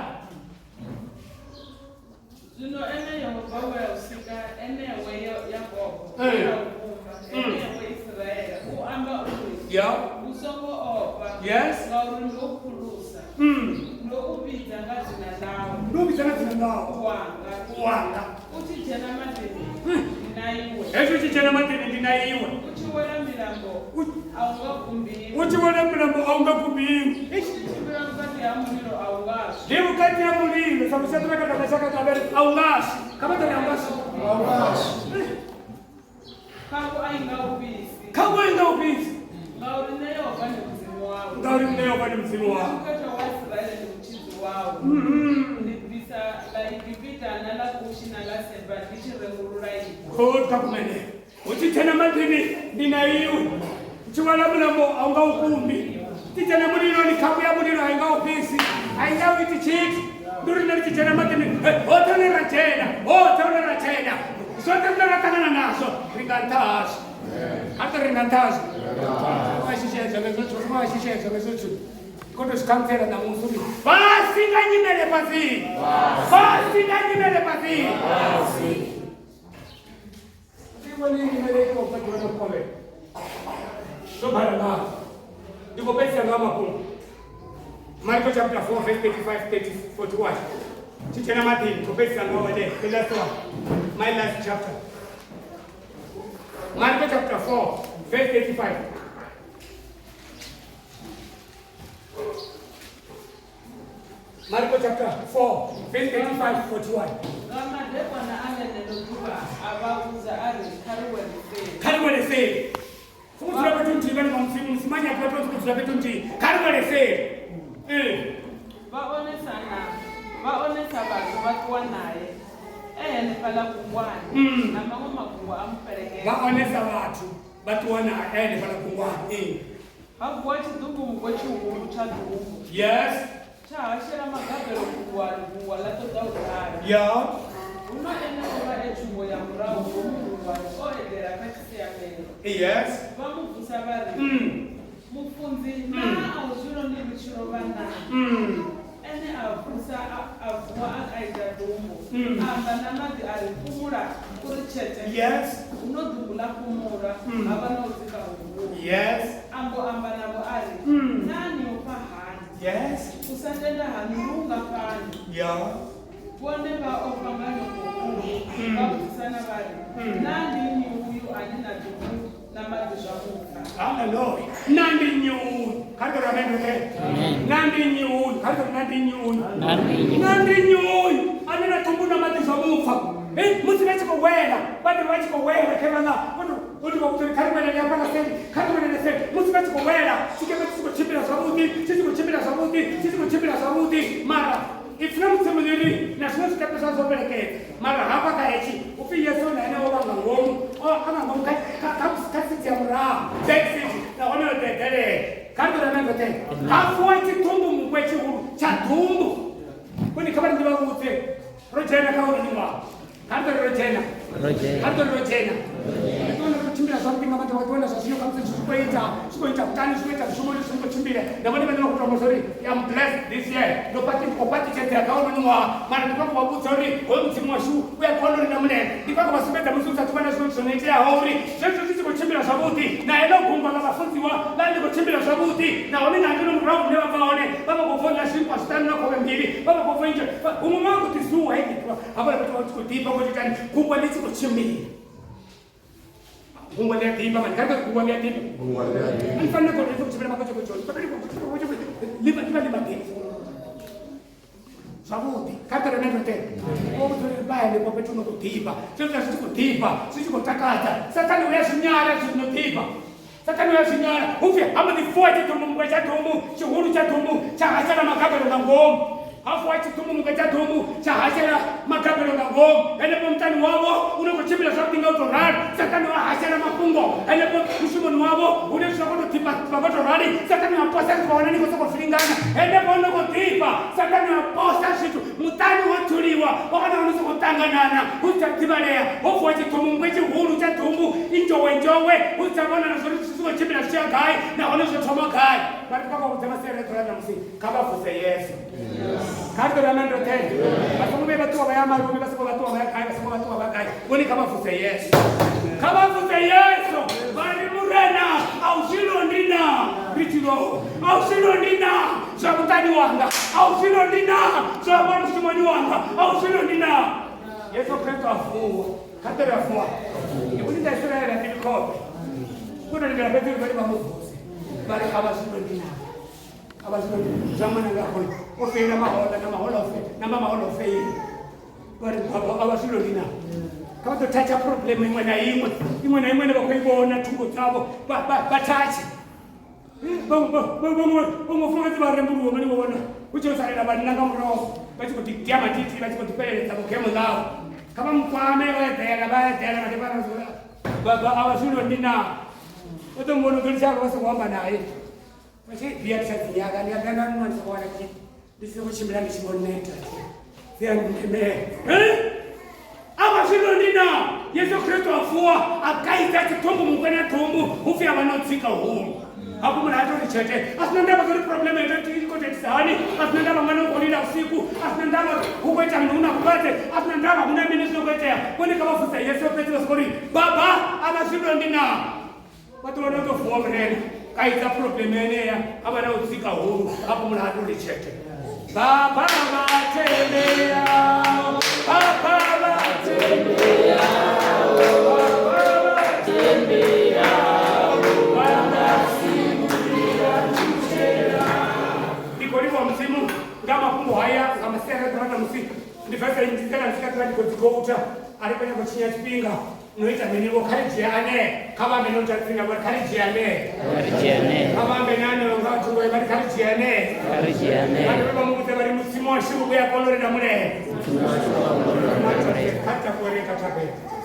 Zwino ene Yehova we a u sika, enewe Yakobo, we a u vhumba, enewe Israele, u amba uri, U songo ofha, ngauri ndo u phulusa, ndo u vhidza nga dzina ḽau. Ndo u vhidza nga dzina ḽau. U wanga. U wanga. U tshi dzhena maḓini, ndi na iwe. Hezwi u tshi dzhena maḓini ndi na iwe. U tshi wela milambo, a u nga kumbiwi. U tshi wela milambo a u nga kumbiwi. U tshi tshimbila vhukati ha mulilo a u nga swi. Ndi vhukati ha mulilo sa Shadraka na Meshaka na Abednego a u nga swi. Kha vha ḓo ri a u nga swi. A u nga swi. Khavhu a i nga u fhisi. Khavhu a i nga u fhisi. Ngauri Nṋe Yehova ndi Mudzimu wau. Ngauri Nṋe Yehova ndi Mudzimu wau. Mukhethwa wa Israele ndi Mutshidzi wau. Ndi bvisa ḽa Egipita na ḽa Kushi na ḽa Seba ndi tshi rengulula iwe. Khou ṱhogomele. Hu tshi dzhena maḓini ndi na iwe. U tshi wela mulambo a u nga u kumbi. Tshi dzhena muliloni khavhu ya mulilo a i nga u fhisi. A i nga u iti tshithu. Ndi uri nṋe ndi tshi dzhena maḓini hoṱhe hune ra dzhena, hoṱhe hune ra dzhena. Zwoṱhe zwine ra ṱangana nazwo ri nga nṱha hazwo. A ri ri nga nṱha hazwo. Vha shushedzwa nga hezwo zwithu, vha shushedzwa nga hezwo zwithu. Ndi khou tou zwi khantsela ṋamusi uri fhasi nga nyimele fhasi. Fhasi nga nyimele fhasi. Ndi vhone nyimele i khou bva ḓuvha ḽa kovhela. Zwo bala nga ndi khou fhedzisa nga mafhungo. Marko chapter 4 verse 35 30 41. Tshi dzhena maḓini khou fhedzisa nga one the last one. My last chapter. Marko chapter 4 verse 35. Marko chapter 4 verse 35 41. Nga madekwana a ḽeneḽo ḓuvha a vha vhudza a ri, Kha ri wele seli. Kha ri wele seli. Fu dzula fhethu nthihi vhane vha Mudzimu musimani a fhethu hu dzula fhethu nthihi. Kha ri wele seli. Vha onesana, vha onesa vhathu vha ṱuwa nae e henefhaḽa gungwani, na maṅwe magungwa a mu fhelekedza. Vha onesa vhathu vha ṱuwa nae e henefhaḽa gungwani. Ha vuwa tshiḓumbumukwe tshihulu tsha ḓumbu. Yes. Tsha hashela magabelo gungwani, gungwa ḽa ṱoḓa u ḓala. Huno ene o vha e thungo ya murahu ngomu gungwani o eḓela kha tshisiamelo. Yes. Vha mu vusa vha ri, Mufunzi, naa a u zwi londi ri tshi lovha naa? Ene a vusa a vuwa a kaidza ḓumbu, a amba na maḓi a ri, Fhumula, u ri tshete. Yes. Huno ḓumbu ḽa fhumula, ha vha na u dzika huhulu. Yes. A mbo amba navho a ri, Naa ni ofha hani? Yes. U sa tenda haṋu ndi hungafhani? Vhone vha ofha nga nyofho khulu, vha vhudzisana vha ri, Naa ndi nnyi uyu ane na ḓumbu na maḓi zwa mu pfa? Hallelujah. Naa ndi nnyi uyu? Kha ri tou ri amen roṱhe. Naa ndi nnyi uyu? Kha ri tou ri naa ndi nnyi uyu? Naa ndi nnyi uyu ane na ḓumbu na maḓi zwa mu pfa? Hei, musi vha tshi khou wela, vha ḓo vha tshi khou wela khe vhaḽa, vho tou vho tou vha vhudza uri kha ri welele hafhaḽa seli, kha ri welele seli. Musi vha tshi khou wela, tshikepe tshi tshi khou tshimbila zwavhuḓi, tshi tshi khou tshimbila zwavhuḓi, tshi tshi khou tshimbila zwavhuḓi, mara ipfi ḽa Mudzimu ḽi ri na zwiṅwe zwikepe zwa zwo fhelekedza, mara hafha kha hetshi hu pfi Yesu na ene o vha nga ngomu, o a nga ngomu kha kha kha kha sithi ya murahu, back seat, nahone o ḓi eḓelela. Kha ri tou ri amen roṱhe. Ha vuwa tshiḓumbumukwe tshihulu tsha ḓumbu. Vhone kha vha ri ndi vha vhudze, ro dzhena kha hounoni ṅwaha. Kha ri tou ri ro dzhena. Ro dzhena. Kha ri tou ri ro dzhena. Ri ṱuwe ri khou tshimbila zwavhuḓi. zwavhuḓi nga maanḓa vha ḓiwana zwa zwino khamusi zwi khou ita zwi khou ita vhuṱani zwi khou ita mishumo zwi khou tshimbila na vhone vhaṋe vha khou tou uri I'm blessed this year ndo khou fhaṱutshedzea kha hounoni ṅwaha mara ndi khou vha vhudza uri hoyu mudzimu washu u a kona uri namulela ndi khou vha sumbedza musi u sathu vha na zwiṅwe zwo no iteaho uri zwezwo zwi tshi khou tshimbila zwavhuḓi na heḽo gungwa ḽa vhafunziwa ḽa ḽi khou tshimbila zwavhuḓi nahone na ngeno murahu hune vha bva hone vha vha khou bva ḽa zwinkwa zwiṱanu na khovhe mbili vha vha khou bva inzhe huṅwe vha khou ḓi zuwa henefha hafhaḽa fhethu vha tshi khou ḓifha khou itani gungwa ḽi tshi khou tshimbila gungwa ḽi a ḓifha mani kha ri gungwa ḽi a ḓifha ani fanela khou ri tshimbila makotshokotsho ḽi vha ḽi maḓifha zwavhuḓi kha ṱere na ndote vha henefho fhethu no khou ḓifha zwezwi zwi tshi khou ḓifha zwi tshi khou takadza sathane u ya zwi nyala zwi no ḓifha sathane u ya zwi nyala hupfi ha mbo ḓi fuwa tshiḓumbumukwe tsha ḓumbu tshihulu tsha ḓumbu tsha hashela magabelo nga ngomu ha fuwa tshiḓumbumukwe tsha ḓumbu tsha hashela magabelo nga ngomu henefho muṱani wavho u no khou tshimbila zwavhuḓi nga u tou ralo sathane wa hashela mafhungo henefho mushumoni wavho hune zwi khou tou ḓifha vha tou rali sathane wa posa zwithu vha wana ni khou sokou filingana henefho no khou ḓifha sathane wa posa zwithu muṱani wo thuliwa wa wana no sokou ṱanganana hu si tsha ḓivhalea ho vuwa tshiḓumbumukwe tshihulu tsha ḓumbu injowenjowe hu si tsha vhonala zwori zwi khou tshimbila zwi tshi ya gai nahone zwo thoma gai vha ri vha vhudza masiari ḓuvha ṋamusi kha vha vuse Yesu kha ri ḓo ndoṱhe vha songo vhuya vha ṱuwa vha ya malume vha songo vha ṱuwa vha ya gai vha songo vha ṱuwa vha gai vhone kha vha vuse Yesu kha vha vuse Yesu vha ri murena a u zwi londi na ri tshi lovha a u zwi londi na zwa muṱani wanga a u zwi londi na zwa vha mushumoni wanga a u zwi londi na Yesu Kristo a vuwa kha ḓo ri a vuwa ndi nda Israele a ḓivhi khofhe ku to lindela fhedzi uri vhone vha mu vuse vha ri a vha zwi londi na a vha zwi londi zwa ṅwananga hoyo o feila mahoḽa na mahoḽa o fe na mahoḽa o feila vha ri baba a vha zwi londi na kha vha ḓo thatha problem iṅwe na iṅwe iṅwe na iṅwe ine vha khou i vhona thungo dzavho vha thathe vhaṅwe vhafumakadzi vha rembuluwa mani vho vhona hu tshi salela vhanna nga murahu vha tshi khou ḓi dia matiti vha tshi khou ḓi fheleledza vhugemo ḽavho kha vha mukwame vha eḓela vha eḓela madekwana baba a vha zwi londi na u ḓo muvhona u ḓo litsha vha songo amba naye vha tshi bia tsha dzinyaka ndi a ḓa nwa ndi songo wana ndi si khou tshimbila ndi tshi vho neta dzi a ndemela a vha zwi londi na Yesu Kristo a vuwa a kaidza tshiṱhumbu na thumbu hu pfi a vha no tsika hulu hafho munhu a tori tshete a sina ndavha zori problem i khou itisa hani a sina ndavha ṅwana u khou lila vhusiku a sina ndavha hu khou ita mini hu na vhulwadze a sina ndavha hu na mini zwino khou itea vhone kha vha vuse Yesu fhedzi vha soko ri baba a vha zwi londi na vha ḓo wana u ḓo vuwa murena kaidza problem yeneya a vha na u tsika hulu hafho munhu a tori tshete baba vha tembea baba vha tembea baba vha tembea ndi khou livhuwa mudzimu nga mafhungo haya nga masiari a ḓuvha ṋamusi ndi bvesa ndela ndi kha ḓivha ndi khou dzi gouta a ri khou nyanga u tshinya tshifhinga no ita mini vho kha ri dzhia ane kha vha ambe no ita tshifhinga vho kha ri dzhia ane kha vha ambe na ane nga thungo vha ri kha ri dzhia ane vhathu vha mu vhudze vha ri mudzimu washu u a kona uri lamulela kha takuwe ri kha thabelo.